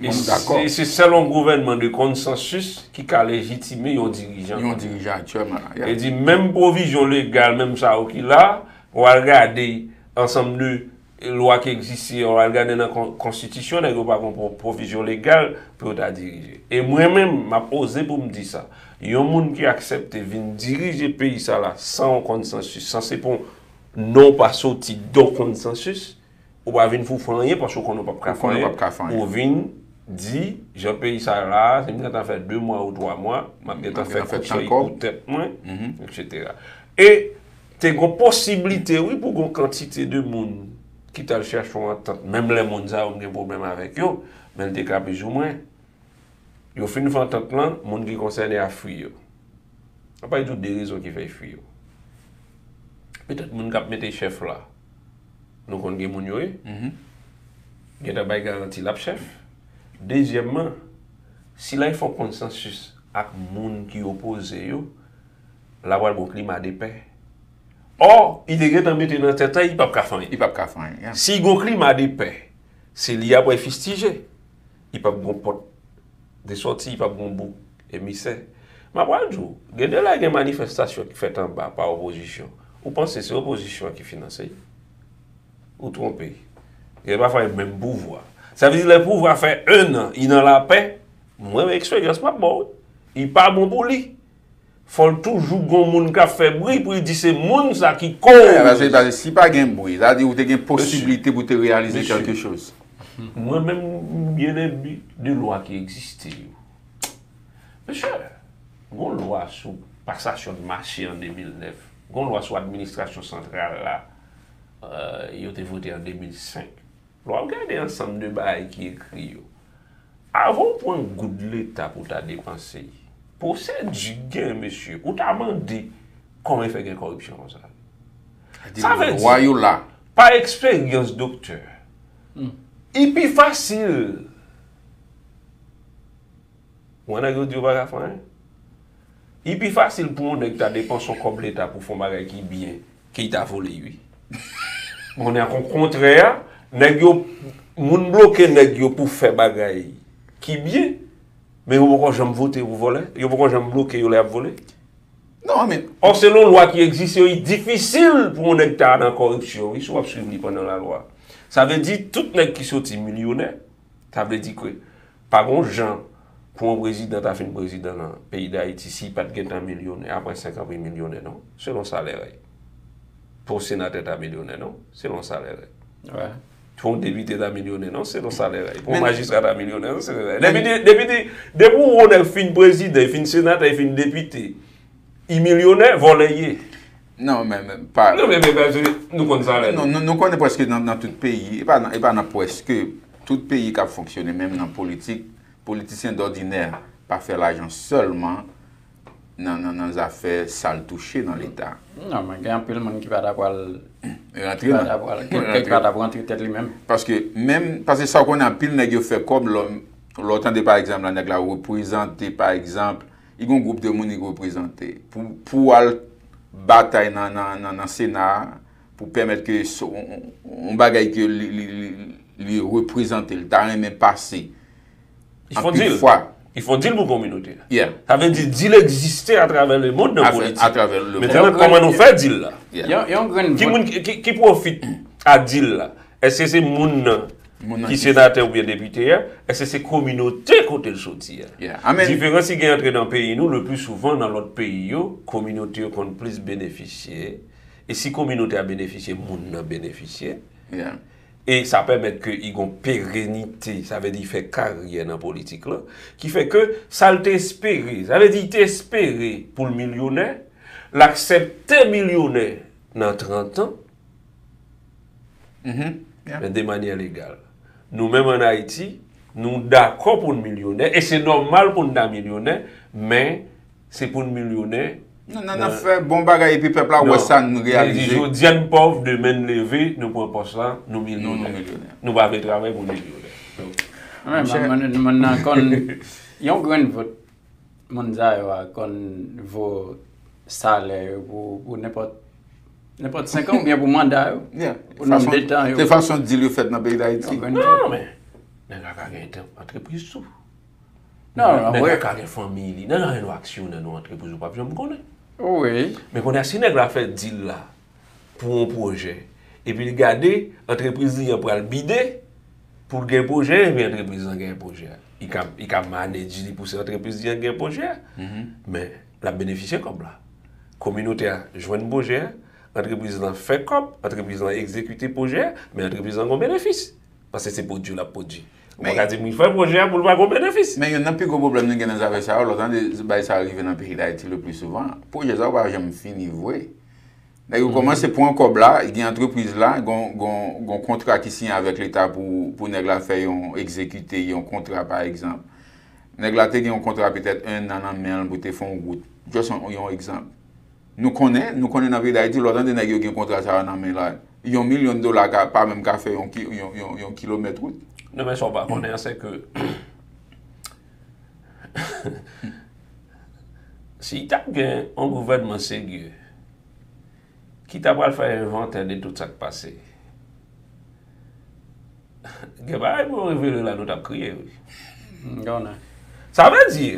E se sèl yon gouvènman de konsansis ki ka lejitime yon dirijan. Yon dirijan aktyèlman la. E di menm pwovizyon legal, menm sa yo ki la, w al gade ansanm de lwa ki egziste, w al gade nan konstitisyon, nèg yo pa gen pwovizyon legal pou yo ta dirije. E mwen menm, m ap oze pou m di sa. Yon moun ki aksepte vin dirije peyi sa la san yon konsansis, san se pa yon non pa soti de yon konsansis, ou pa vin pou fè anyen paske ou konnen w p ap ka fè anyen. Ou vin di, jan peyi sa la, si m gentan fè de mwa ou twa mwa, m ap gentan fè kout sèy pou tèt mwen, etsetera. E te gen posiblite, wi, pou gen kantite de moun ki t al chèche yon antant, menm lè moun sa yo m gen pwoblèm avèk yo, men l te ka plizoumwen. Yo fin fè antant lan, moun ki konsène a fwi yo. Anpil di w de rezon ki fè y fwi yo. Petèt moun k ap mete chèf la, nou konn gen moun yo ye. Gentan bay garanti l ap chèf. Dezyèmman, si la y fè yon konsansis ak moun ki opoze yo, la pral gen yon klima de pè. Ò, li te gentan mete nan tèt li, li p ap ka fè anyen. Li p ap ka fè anyen. Si gen yon klima de pè, se li y ap wè fistije. Li p ap gen yon pòt de sòti, li p ap gen yon bouk emisè. M ap pral di w, gen de lè gen manifestasyon ki fèt anba pa opozisyon. Ou panse se opozisyon an ki finanse l? Ou twonpe. Gen pafwa e menm pouvwa. Sa vle di lè pouvwa fè en an, li nan lapè, mwen eksperyans m ap ba w, li pa bon pou li. Fò l toujou gon moun k ap fè bri pou l di se moun sa ki koz. Paske, paske si pa gen bri, sa vle di ou te gen posiblite pou te reyalize kèlke choz. Mwen menm, m byen enbi de lwa ki egziste yo. Mesye, gon lwa sou pasasyon de mache an de mil nèf, gon lwa sou administrasyon santral la, euh, yo te vote an de mil senk. Lè w ap gade ansanm de bagay ki ekri yo, avan w pran goud leta pou w ta depanse, pwosedi gen, mesye, ou ta mande kòman e fè gen kòripsyon konsa. Sa vle di, pa eksperyans doktè, li pi fasil. Ou wè nèg yo di yo pa ka fè anyen. Li pi fasil pou yon nèg ta depanse yon kòb leta pou fè yon bagay ki byen ke li ta vole, wi. Konnen ak kontrè a, nèg yo, moun bloke nèg yo pou fè bagay ki byen, men yo poko janm vote pou vòlè, yo poko janm bloke yo lè y ap vole. Non, men. Ò, selon lwa ki egziste yo, li difisil pou yon nèg ta nan kòripsyon, wi, si w ap swiv li pandan lalwa. Sa vle di, tout nèg ki soti milyonè, sa vle di ke pa gon jan pou yon prezidan ta fin prezidan nan peyi Dayiti si li pa t gentan milyonè, apre senk an pou l milyonè, non, selon salè a. Pou yon senatè ta milyonè, non, selon salè a. Pou yon depite ta milyonè, non, selon salè a. Pou yon majistra ta milyonè, non, selon salè a. Depi, depi, depi yon nèg fin prezidan, fin senatè, fin depite, li milyonè, vòlè li ye. Non, men, men, pa. Non, men, men, men, nou konn sa, non, nou, nou konnen prèske nan, nan tout peyi, e pa nan, e pa nan prèske, tout peyi k ap fonksyone, menm nan politik, politisyen dòdinè pa fè lajan sèlman nan, nan, nan zafè sa l touche nan Leta. Non, men gen anpil moun ki pa ta pral, ki pa ta pral, ki, ki pa ta pral rantre tèt li menm. Paske menm, paske sa w konnen anpil nèg yo fè kòb, lè, lè w tande pa egzanp la, nèg la reprezante pa egzanp, li gen yon gwoup de moun li reprezante. Pou, pou w al batay nan, nan, nan, nan Sena a pou pèmèt ke yon bagay ke li, li, li, li reprezante, li ta renmen pase anpil fwa. Li fè yon dil pou kominote a. Sa vle di dil egziste atravè lemonn nan politik. Mentnan, kòman nou fè dil la? Ki moun ki pwofit a dil la? Èske se moun nan ki senatè oubyen depite a? Èske se kominote kote l soti a? Diferans ki gen antre nan peyi nou, le pli souvan nan lòt peyi yo, kominote yo konn plis benefisye. E si kominote a benefisye, moun nan benefisye. E sa pèmèt ke i gon perenite, sa vle di fè karyè nan politik lan, ki fè ke sa l te espere, sa vle di i te espere pou l milyonè, l aksepte milyonè nan trant an. Men de manyè legal. Nou menm ann Ayiti, nou dakò pou n milyonè, e se nòmal pou n ta milyonè, men se pou n milyonè. Non, nan, nan fè bon bagay epi pèp la wè sa n reyalize. Jodi a n pòv, demen n leve, nou pran pòs la, nou milyonè. Nou pa vle travay pou n milyonè. Mwen nan konn yon grenn vòt moun sa yo a konn vo salè yo pou, pou nenpòt nenpòt senk an oubyen pou manda yo. Pou nonm de tan yo. Se fason dil yo fèt nan peyi Dayiti. Non, men nèg la ka gen antrepriz tou. Nèg la ka gen fanmi li. Nèg la gen aksyonè nan antrepriz ou p ap janm konnen. Men kounye a si nèg la fè dil la pou yon pwojè, epi li gade antrepriz li an pral bide pou l gen pwojè, epi antrepriz lan gen pwojè a. Li ka, li ka manage li pou se antrepriz li an gen pwojè a. Men l ap benefisye kòb la. Kominote a jwenn pwojè a, antrepriz lan fè kòb, antrepriz lan egzekite pwojè a, men antrepriz lan gon benefis. Paske se pwodui l ap pwodui. Ou pa ka di m li fè pwojè a pou l pa gon benefis. Men youn nan pi gwo pwoblèm nou gen nan zafè sa yo, lè w tande bagay sa yo rive nan peyi Dayiti le pli souvan, pwojè sa yo pa janm fini vre. Nèg yo kòmanse pran kòb la, gen antrepriz la, gon, gon, gon kontra ki siyen avèk Leta pou, pou nèg la fè yon egzekite yon kontra pa egzanp. Nèg la te gen yon kontra petèt en an nan men l pou te fè yon wout. Just yon, yon egzanp. Nou konnen, nou konnen nan peyi Dayiti, lè w tande nèg yo gen kontra sa yo nan men la, yon milyon dola ka, pa menm ka fè yon, yon, yon, yon kilomèt wout. Non, men sa w pa konnen an, se ke si t ap gen yon gouvènman serye ki ta pral fè envantè de tout sa k pase, gen bagay pou yo revele la, nou t ap kriye, wi. Sa vle di,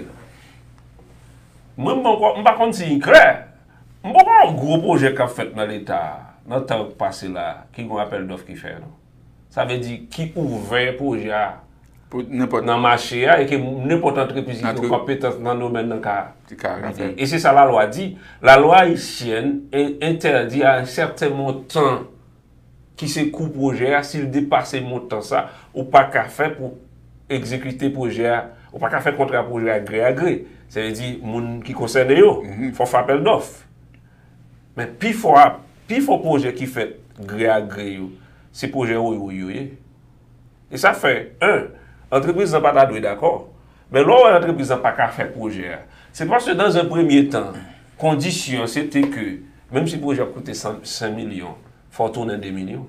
mwen, m poko, m pa konn si l klè. M poko wè gwo pwojè k ap fèt nan Leta a, nan tan k pase la, ki gon apèl dòf ki fè, non. Sa vle di, ki ouvè pwojè a nan mache a, e ke nenpòt antrepriz ki gen konpetans nan domèn nan ka vide. E se sa lalwa di. Lalwa ayisyèn entèdi a yon sèten montan ki se kou pwojè a, si l depase montan sa, ou pa ka fè pou egzekite pwojè a, ou pa ka fè kontra pwojè a gre a gre. Sa vle di, moun ki konsène yo, fò w fè apèl dòf. Men pifò, pifò pwojè ki fèt gre a gre yo, se pwojè woywoy yo ye. E sa fè, en, antrepriz lan pa ta dwe dakò. Men lè w wè antrepriz lan pa ka fè pwojè a, se paske dans un premier temps, kondisyon an se te ke, menm si pwojè a koute san, senk milyon, fò w tounen de milyon.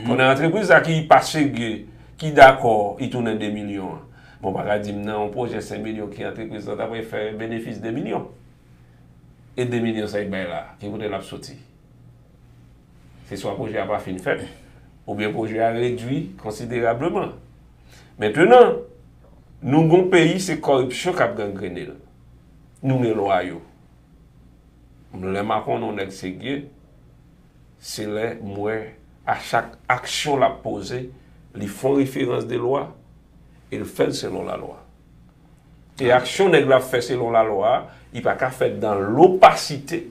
Kounye a antrepriz la ki pa serye, ki dakò, li tounen de milyon an. Bon, w pa ka di m nan yon pwojè senk milyon ki antrepriz lan ta pral fè benefis de milyon. E de milyon sa l bay la, ki kote l ap soti? Se swa pwojè a pa fin fèt, oubyen pwojè a redui konsiderableman. Mentnan, nou gon peyi, se kòripsyon k ap gangrene l. Nou gen lwa yo. Lè m ap konnen yon nèg serye, se lè m wè a chak aksyon l ap poze, li fè yon referans de lwa e l fè l selon lalwa. E aksyon nèg la ap fè selon lalwa a, li pa ka fèt dans l'opacité.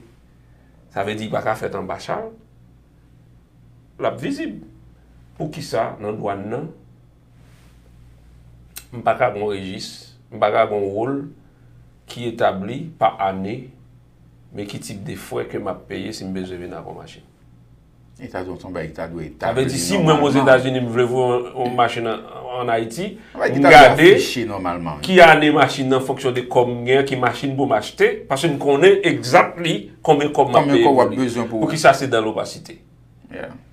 Sa vle di li pa ka fèt anba chal. L ap vizib. Poukisa nan dwàn nan, m pa ka gen yon rejis, m pa ka gen yon wòl ki etabli pa ane, men ki tip de frè ke m ap peye si m bezwen vin ak yon machin? Etazini se yon bagay ki ta dwe etabli nòmalman. Sa vle di, si mwen, m Ozetazini, m vle voye yon, yon machin an, ann Ayiti, m gade ki ane machin nan, fonksyon de kòb m gen, ki machin pou m achte, paske m konnen exactly konbyen kòb m ap peye pou li. Poukisa se dans l'opacité?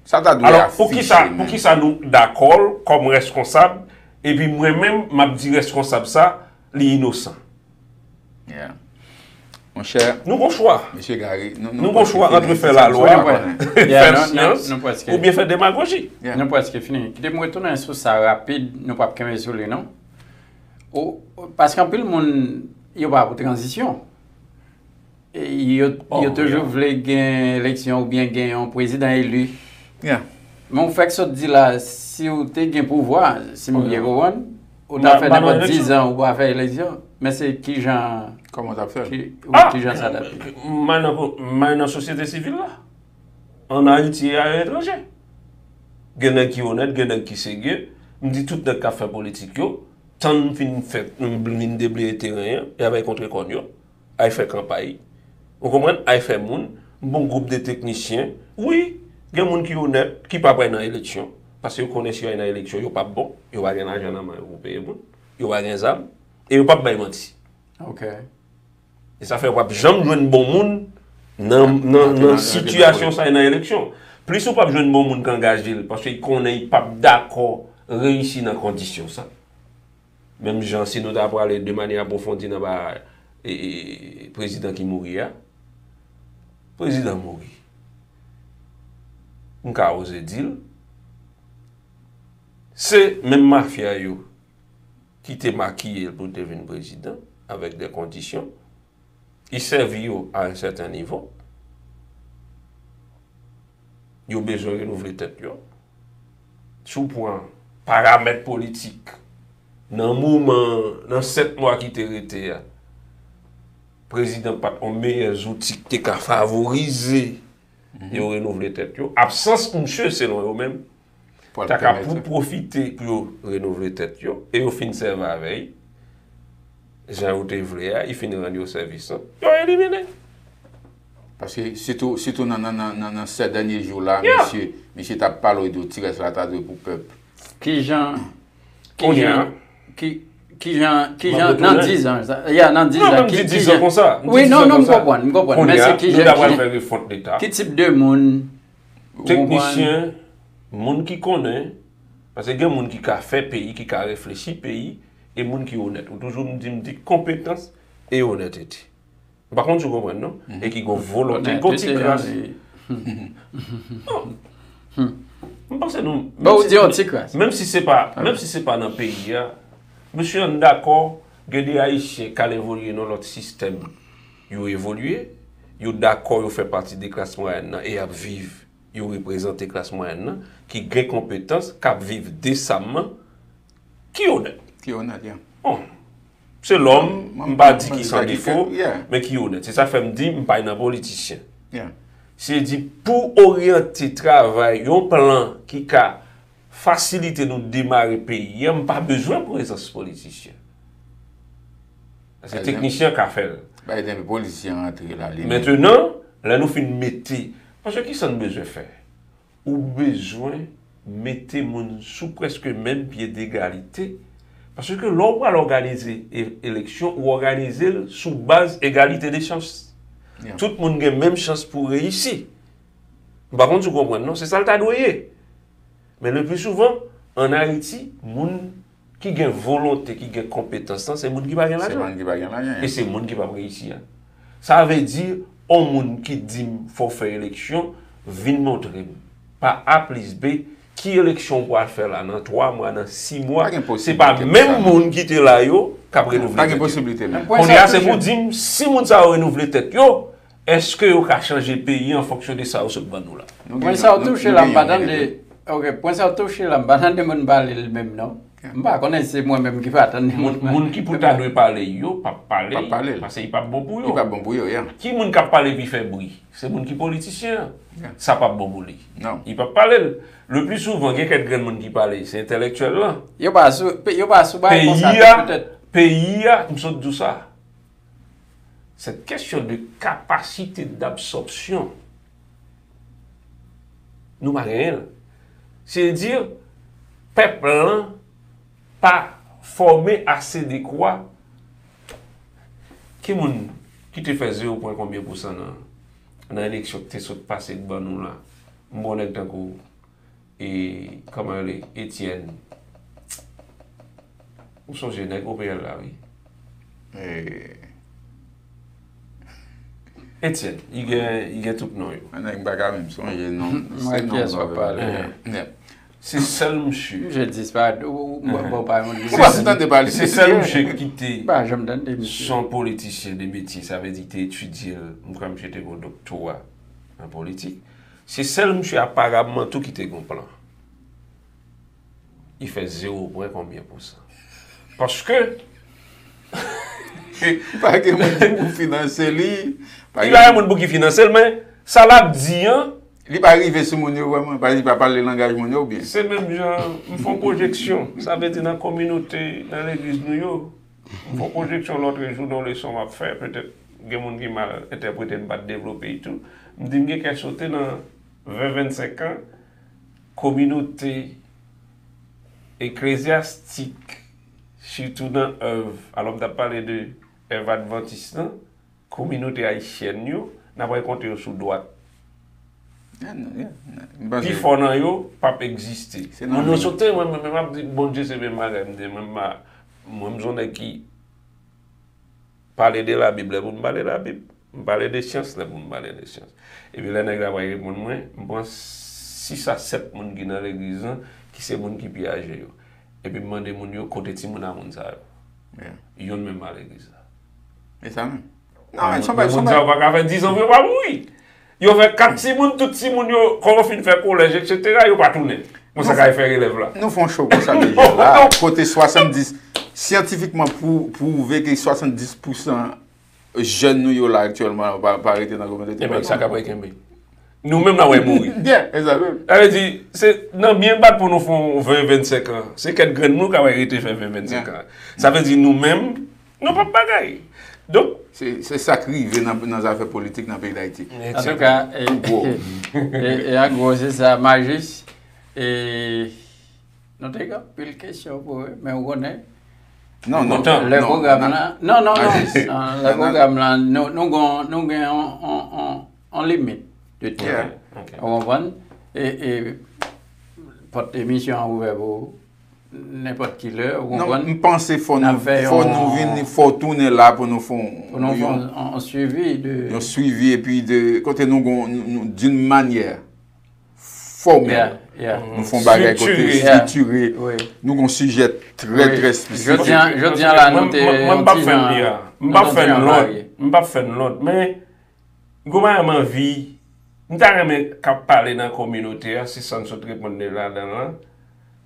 Sa ta dwe afiche menm. Alò, poukisa, poukisa nou dakò l kòm reskonsab, epi mwen menm, m ap di reskonsab sa, li inosan? Monchè, nou gon chwa. Mesye Gary, nou, nou gon chwa ant fè lalwa, fè syans, oubyen fè demagoji. Nou prèske fini. Kite m retounen sou sa rapid, nou p ap kenbe sou li, non. Ou, paske anpil moun, yo pa pou tranzisyon. E yo, yo toujou vle gen eleksyon oubyen gen yon prezidan eli. Men ou fèk sot di la, si w te gen pouvwa, si m byen konprann, ou ta fè nenpòt dizan, ou pa fè eleksyon. Men se kijan, kòman w t ap fè l? Ki, wi, kijan sa t ap ye? M al nan, m al nan sosyete sivil la. Ann Ayiti e aletranje. Gen nèg ki onèt, gen nèg ki serye. M di tout nèg k ap fè politik yo, tann m fin fè, m vin debleye teren an, y ap al kontre kòn yo, al fè kanpay. Ou konprann? Al fè moun, m bon gwoup de teknisyen. Wi, gen moun ki onèt, ki p ap al nan eleksyon. Paske yo konnen si yo al nan eleksyon, yo p ap bon, yo pa gen lajan nan men yo pou peye moun, yo pa gen zam, e yo p ap bay manti. E sa fè w p ap janm jwenn bon moun nan, nan, nan sitiyasyon sa a nan eleksyon. Plis ou p ap jwenn bon moun k angaje l, paske l konnen l p ap dakò reyisi nan kondisyon sa. Menm jan si nou ta prale de manyè apwofondi nan ba, e, e, prezidan ki mouri a. Prezidan mouri. M ka oze di l. Se menm mafya yo ki te makiye l pou l te vin prezidan avèk de kondisyon. Li sèvi yo a yon sèten nivo. Yo bezwen renouvle tèt yo. Si w pran paramèt politik nan moman, nan sèt mwa ki te rete a, prezidan pa t yon meyè zouti ki te ka favorize yo renouvle tèt yo. Absans misye, selon yo menm, ta ka pou pwofite pou yo renouvle tèt yo, e yo fin sèvi avè l, jan yo te vle a, li fin rann yo sèvis lan, yo elimine l. Paske sitou, sitou nan, nan, nan, nan, nan sèt dènye jou la, misye, misye t ap pale w de ti rès la ta dwe pou pèp. Kijan, kijan, ki, kijan, kijan, nan dizan, ya, nan dizan, ki, kijan, wi, non, non, m konprann, m konprann, men se kijan, kijan, ki tip de moun, teknisyen, moun ki konnen, paske gen moun ki ka fè peyi, ki ka reflechi peyi, e moun ki onèt. Ou toujou m di, m di konpetans e onètete. M pa konn si w konprann, non? E ki gon volonte, gon ti kras. Non. M panse nou, menm si se pa, menm si se pa nan peyi a, mesye, ann dakò, gen de Ayisyen k al evolye nan lòt sistèm. Yo evolye, yo dakò yo fè pati de klas mwayèn nan e y ap viv, yo reprezante klas mwayèn nan, ki gen konpetans, k ap viv desamman, ki onèt. Ki onèt, ya. Bon, se lòm, m pa di ki san defo, men ki onèt. Se sa fè m di m pa nan politisyen. Se di pou oryante travay yon plan ki ka fasilite nou demare peyi a, m pa bezwen prezans politisyen. Paske teknisyen ka fè l. Bay den politisyen rantre la li menm. Mentenan, lè nou fin mete, paske kisa n bezwen fè? Ou bezwen mete moun sou prèske menm pye degalite. Paske lè w pral òganize e-, eleksyon, ou òganize l sou baz egalite de chans. Tout moun gen menm chans pou reyisi. M pa konn si w konprann, non? Se sa l ta dwe ye. Men le pli souvan, ann Ayiti, moun ki gen volonte, ki gen konpetans lan, se moun ki pa gen lajan. Se moun ki pa gen lajan. E se moun ki p ap reyisi a. Sa vle di, on moun ki di m fò w fè eleksyon, vin montre m, pa A plis B, ki eleksyon w pral fè la nan twa mwa, nan sis mwa. Se pa menm moun ki te la yo k ap renouvle tèt yo. Kounye a, se pou w di m si moun sa yo renouvle tèt yo, èske yo ka chanje peyi an fonksyon de sa yo sot ban nou la? Pwen sa w touche la, m pa tande. Ok, pwen sa w touche la, m pa tande moun pale l menm, non. M pa konnen si se mwen menm ki pa tande moun pale. Moun ki pou ta dwe pale yo, p ap pale, paske li p ap bon pou yo. Li p ap bon pou yo, ya. Ki moun k ap pale epi fè bri? Se moun ki politisyen an. Sa p ap bon pou li. Non. Li p ap pale l. Le pli souvan, gen kèk grenn moun ki pale, se entèlektyèl lan. Yo pa sou, yo pa sou bagay konsa, petèt. Peyi a, m sot di w sa. Cette question de capacité d'absorption, nou pa genyen l. Se di, pèp lan pa fòme ase dekwa. Ki moun ki te fè zewo pwen konbyen pousan nan, nan eleksyon ki te sot pase k ban nou la? M wè yon nèg tankou E, kòman yo rele? Etienne. Ou sonje nèg O P L la, wi. E, Etienne, li gen, li gen tout non yo. Mwen nèg m pa ka menm sonje non. Se Mwen non kiyès w ap pale? Se sèl msye. Misye disparèt. Ou ou- ou- ou pa yon Ou pa tande pale. Se sèl msye ki te pa janm tande misye. Se yon politisyen de metye, sa vle di te etidye l. M kwè msye te gen doktora an politik. Se sèl msye aparamman tou ki te gen plan. Li fè zewo pwen konbyen pousan? Paske pa gen moun ki pou finanse li. Li pa gen moun pou ki finanse l, men sa l ap di an. Li pa rive sou moun yo vrèman, pa li pa pale langaj moun yo oubyen. Se menm jan m fè yon pwojeksyon, sa vle di nan kominote, nan legliz nou yo. M fè yon pwojeksyon lòtrejou nan yon leson m ap fè, petèt gen moun ki mal entèprete m pa t devlope l tou. M di m gen kè sote nan ven vennsenk an, kominote eklezyastik, sitou nan èv, alò m t ap pale de èv advantis lan, kominote ayisyèn yo, n ap rekonte yo sou dwat. Pi fò nan yo p ap egziste. Moun yo sote, mwen menm m ap di Bondye se menm bagay m di, mwen m pa, mwen m se yon nèg ki pale de Labib lè pou m pale Labib, m pale de syans lè pou m pale de syans. Epi lè nèg la pral reponn mwen, m pran sis a sèt moun ki nan legliz lan, ki se moun ki pi aje yo. Epi m mande moun yo kote timoun a moun sa yo. Youn menm pa legliz la. E sa menm. Non, men son bagay, son bagay. Moun sa yo pa ka fè diz an pou yo pa mouri. Yo fè kat timoun, tout timoun yo, kòman fin fè kolèj, etsetera, yo pa tounen. Bon, sa ka fè relèv la. Nou fè yon show konsa deja la, kote swasanndis, syantifikman pwouve ke swasanndis pousan jèn nou yo la aktyèlman pa rete nan kominote. Ebyen, sa ka pral kenbe. Nou menm n ap wè mouri. Byen, e sa menm. Sa vle di, se nan byen bat pou nou fè yon ven, vennsenk an. Se kèk grenn moun k ap rete fè ven, vennsenk an. Sa vle di nou menm, nou p ap bagay. Donk. Se, se sa k rive nan, nan zafè politik nan peyi Dayiti. Antouka, e, e, e an gwo, se sa, Majis, e, nou te gen anpil kesyon pou ou, men ou konnen, Non, non, lè pwogram lan, non, non, non, lè pwogram lan, nou, nou gen, nou gen yon, yon, yon, yon limit de tan. Ou konprann? E, e pòt emisyon an ouvè pou ou nenpòt ki lè, ou konprann? M panse fò nou, fò nou vini, fò w tounen la pou nou fè yon, pou nou fè yon, yon swivi de, yon swivi epi de, kote nou gon, nou, d'une manière fòmèl. Nou fè yon bagay kote estritire. Nou gen yon sijè trè, trè espesifik. Jodi a la, nou te yon ti jan. M p ap fè n lòd. M p ap fè n lòd. Men, gen yon bagay m anvi. M ta renmen k ap pale nan kominote a, si sa n sot reponn de ladan l lan.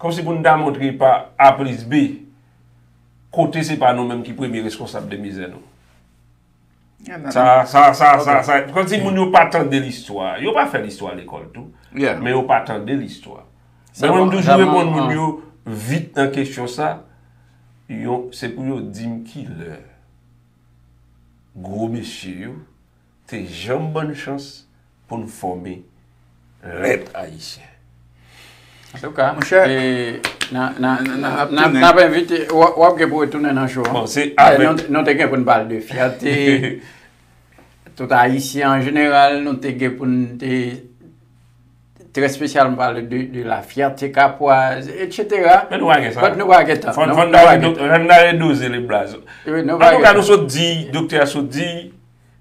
Kòmsi pou n ta montre pa A plis B, kote se pa nou menm ki premye reskonsab de mizè nou. Sa, sa, sa, sa, sa, kòmsi moun yo pa tande listwa. Yo pa fè listwa lekòl tou, men yo pa tande listwa. Men mwen m toujou reponn moun yo vit nan kesyon sa, yo, se pou yo di m kilè gwo mesye yo te janm ban n chans pou n fòme lèt ayisyen. Antouka, n ap envite, w ap gen pou retounen nan show an. Nou te gen pou n pale de fyète. Tout Ayisyen an jeneral, nou te gen pou n te trè espesyalman pale de, de la fierté capoise, etsetera. Men nou pa gen sa. But nou pa gen tan. Fò n n ta redoze le blaze. Antouka, nou sot di, doktè a sot di,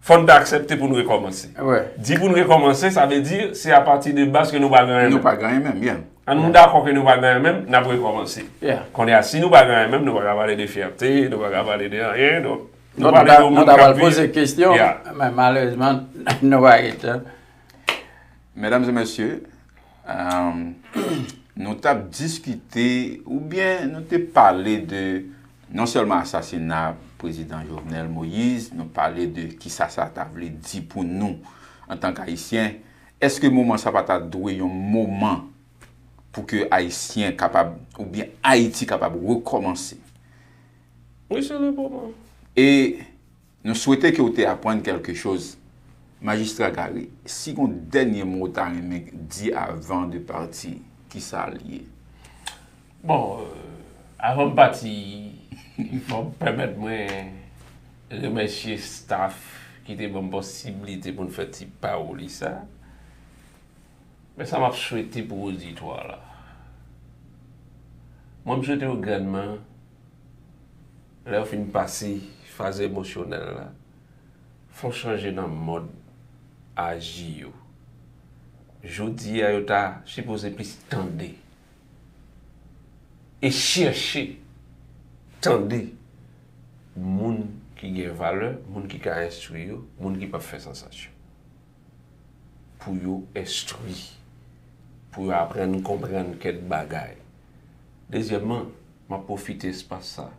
fò n ta aksepte pou n rekòmanse. Di pou n rekòmanse, sa vle di se apati de baz ke nou pa gen anyen menm. Nou pa gen anyen menm, yeah. An nou dakò ke nou pa gen anyen menm, n ap rekòmanse. Kounye a, si nou pa gen anyen menm, nou pa ka pale de fyète, nou pa ka pale de anyen, donk, nou pale de yon moun k ap viv. Nou ta pral poze kesyon, men malerezman, nou pa gen tan. Medam e mesye, nou t ap diskite oubyen nou te pale de non sèlman asasina prezidan Jovenel Moïse, nou pale de kisa sa ta vle di pou nou antank Ayisyen. Èske moman sa pa ta dwe yon moman pou ke Ayisyen kapab, oubyen Ayiti kapab rekòmanse? Wi, se le moman. E Nou swete ke w te aprann kèlke choz. Majistra Garry, si gon dènye mo w ta renmen di avan de pati, kisa l ye? Bon, avan m pati, fò w pèmèt mwen remèsye staff ki te ban m posiblite pou n fè ti pawoli sa. Men sa m ap swete pou oditwa la. Mwen, m swete yo grandman, lè yo fin pase faz emosyonèl la, fè yon chanje nan mòd aji yo. Jodi a, yo ta sipoze plis tande e chèche tande moun ki gen valè, moun ki ka enstwi yo, moun ki p ap fè sansasyon. Pou yo enstwi, pou yo aprann konprann kèk bagay. Dezyèmman, m ap pwofite espas sa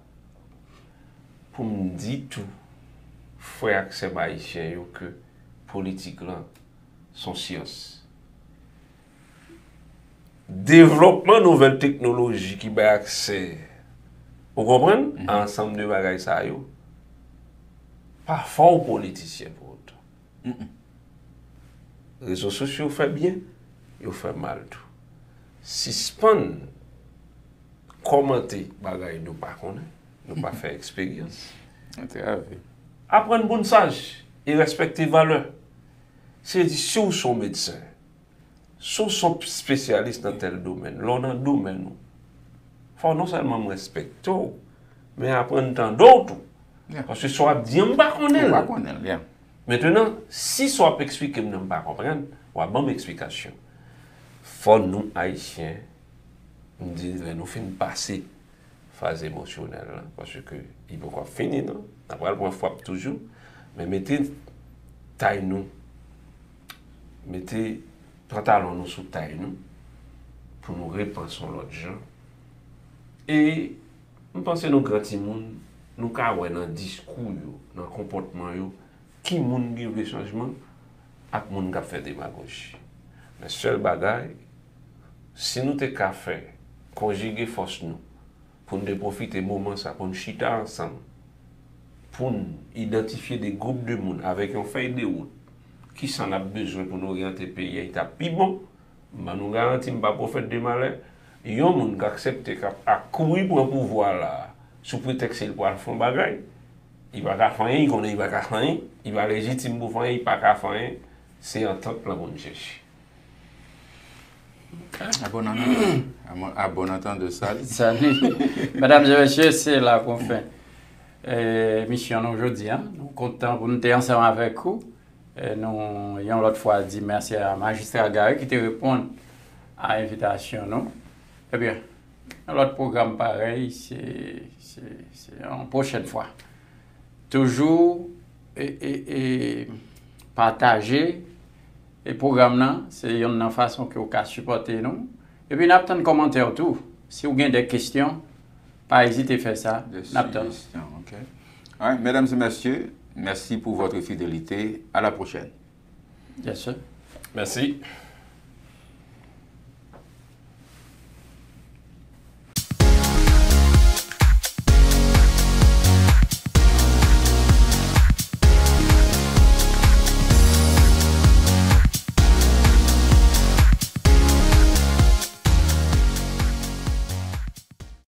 pou m di tou frè ak sè m ayisyen yo ke politik lan s on syans. Devlòpman nouvèl teknoloji ki bay aksè, ou konprann, a ansanm de bagay sa yo, pa fè w politisyen pou otan. Rezo sosyo fè byen, yo fè mal tou. Sispann kòmante bagay nou pa konnen, nou pa fè eksperyans. Aprann pou n saj e respekte valè. Se di, si w se yon medsen, si w se yon espesyalis nan tèl domèn, lè w nan domèn ou, fò w non sèlman m respekte w, men aprann tande w tou. Paske sa w ap di an, m pa konnen l. Mentenan, si sa w ap eksplike m nan m pa konprann, w a ban m eksplikasyon. Fò nou, Ayisyen, m di, lè nou fin pase faz emosyonèl lan, paske li poko ap fini, non. N a pral pran frap toujou, men mete tay nou, mete pantalon nou sou tay nou, pou nou repanse yon lòt jan. E m panse nou gran timoun, nou ka wè nan diskou yo, nan konpòtman yo, ki moun ki vle chanjman ak moun k ap fè demagoji. Men sèl bagay, si nou te ka fè, konjige fòs nou, pou n te pwofite moman sa, pou n chita ansanm, pou n idantifye de gwoup de moun avèk yon fèy de wout, kisa n ap bezwen pou n oryante peyi a, li t ap pi bon. M ban nou garanti, m pa pwofèt de malè. Yon moun k aksepte k ap, ap kouri pran pouvwa la a, sou pretèks se l pral fè yon bagay, li pa ka fè anyen, li konnen li pa ka fè anyen, li pa lejitim pou fè anyen, li pa ka fè anyen, se antant lan pou n chèche. À bon entendeur. À bon entendeur, salut. Salut. Medam e mesye, se la pou n fè emisyon nou jodi a. Nou kontan pou nou te ansanm avèk ou. Nou yon lòt fwa di mèsi a Majistra Gary ki te reponn a envitasyon nou. Ebyen, yon lòt pwogram parèy, se se se yon pwochèn fwa. Toujou e e e pataje e pwogram nan, se yonn nan fason ke w ka sipòte nou. Epi n ap tann kòmantè w tou. Si w gen de kesyon, pa ezite fè sa. N ap tann. Alright, mesdames et messieurs, merci pour votre fidélité. À la prochaine. Yes, sir. Mèsi.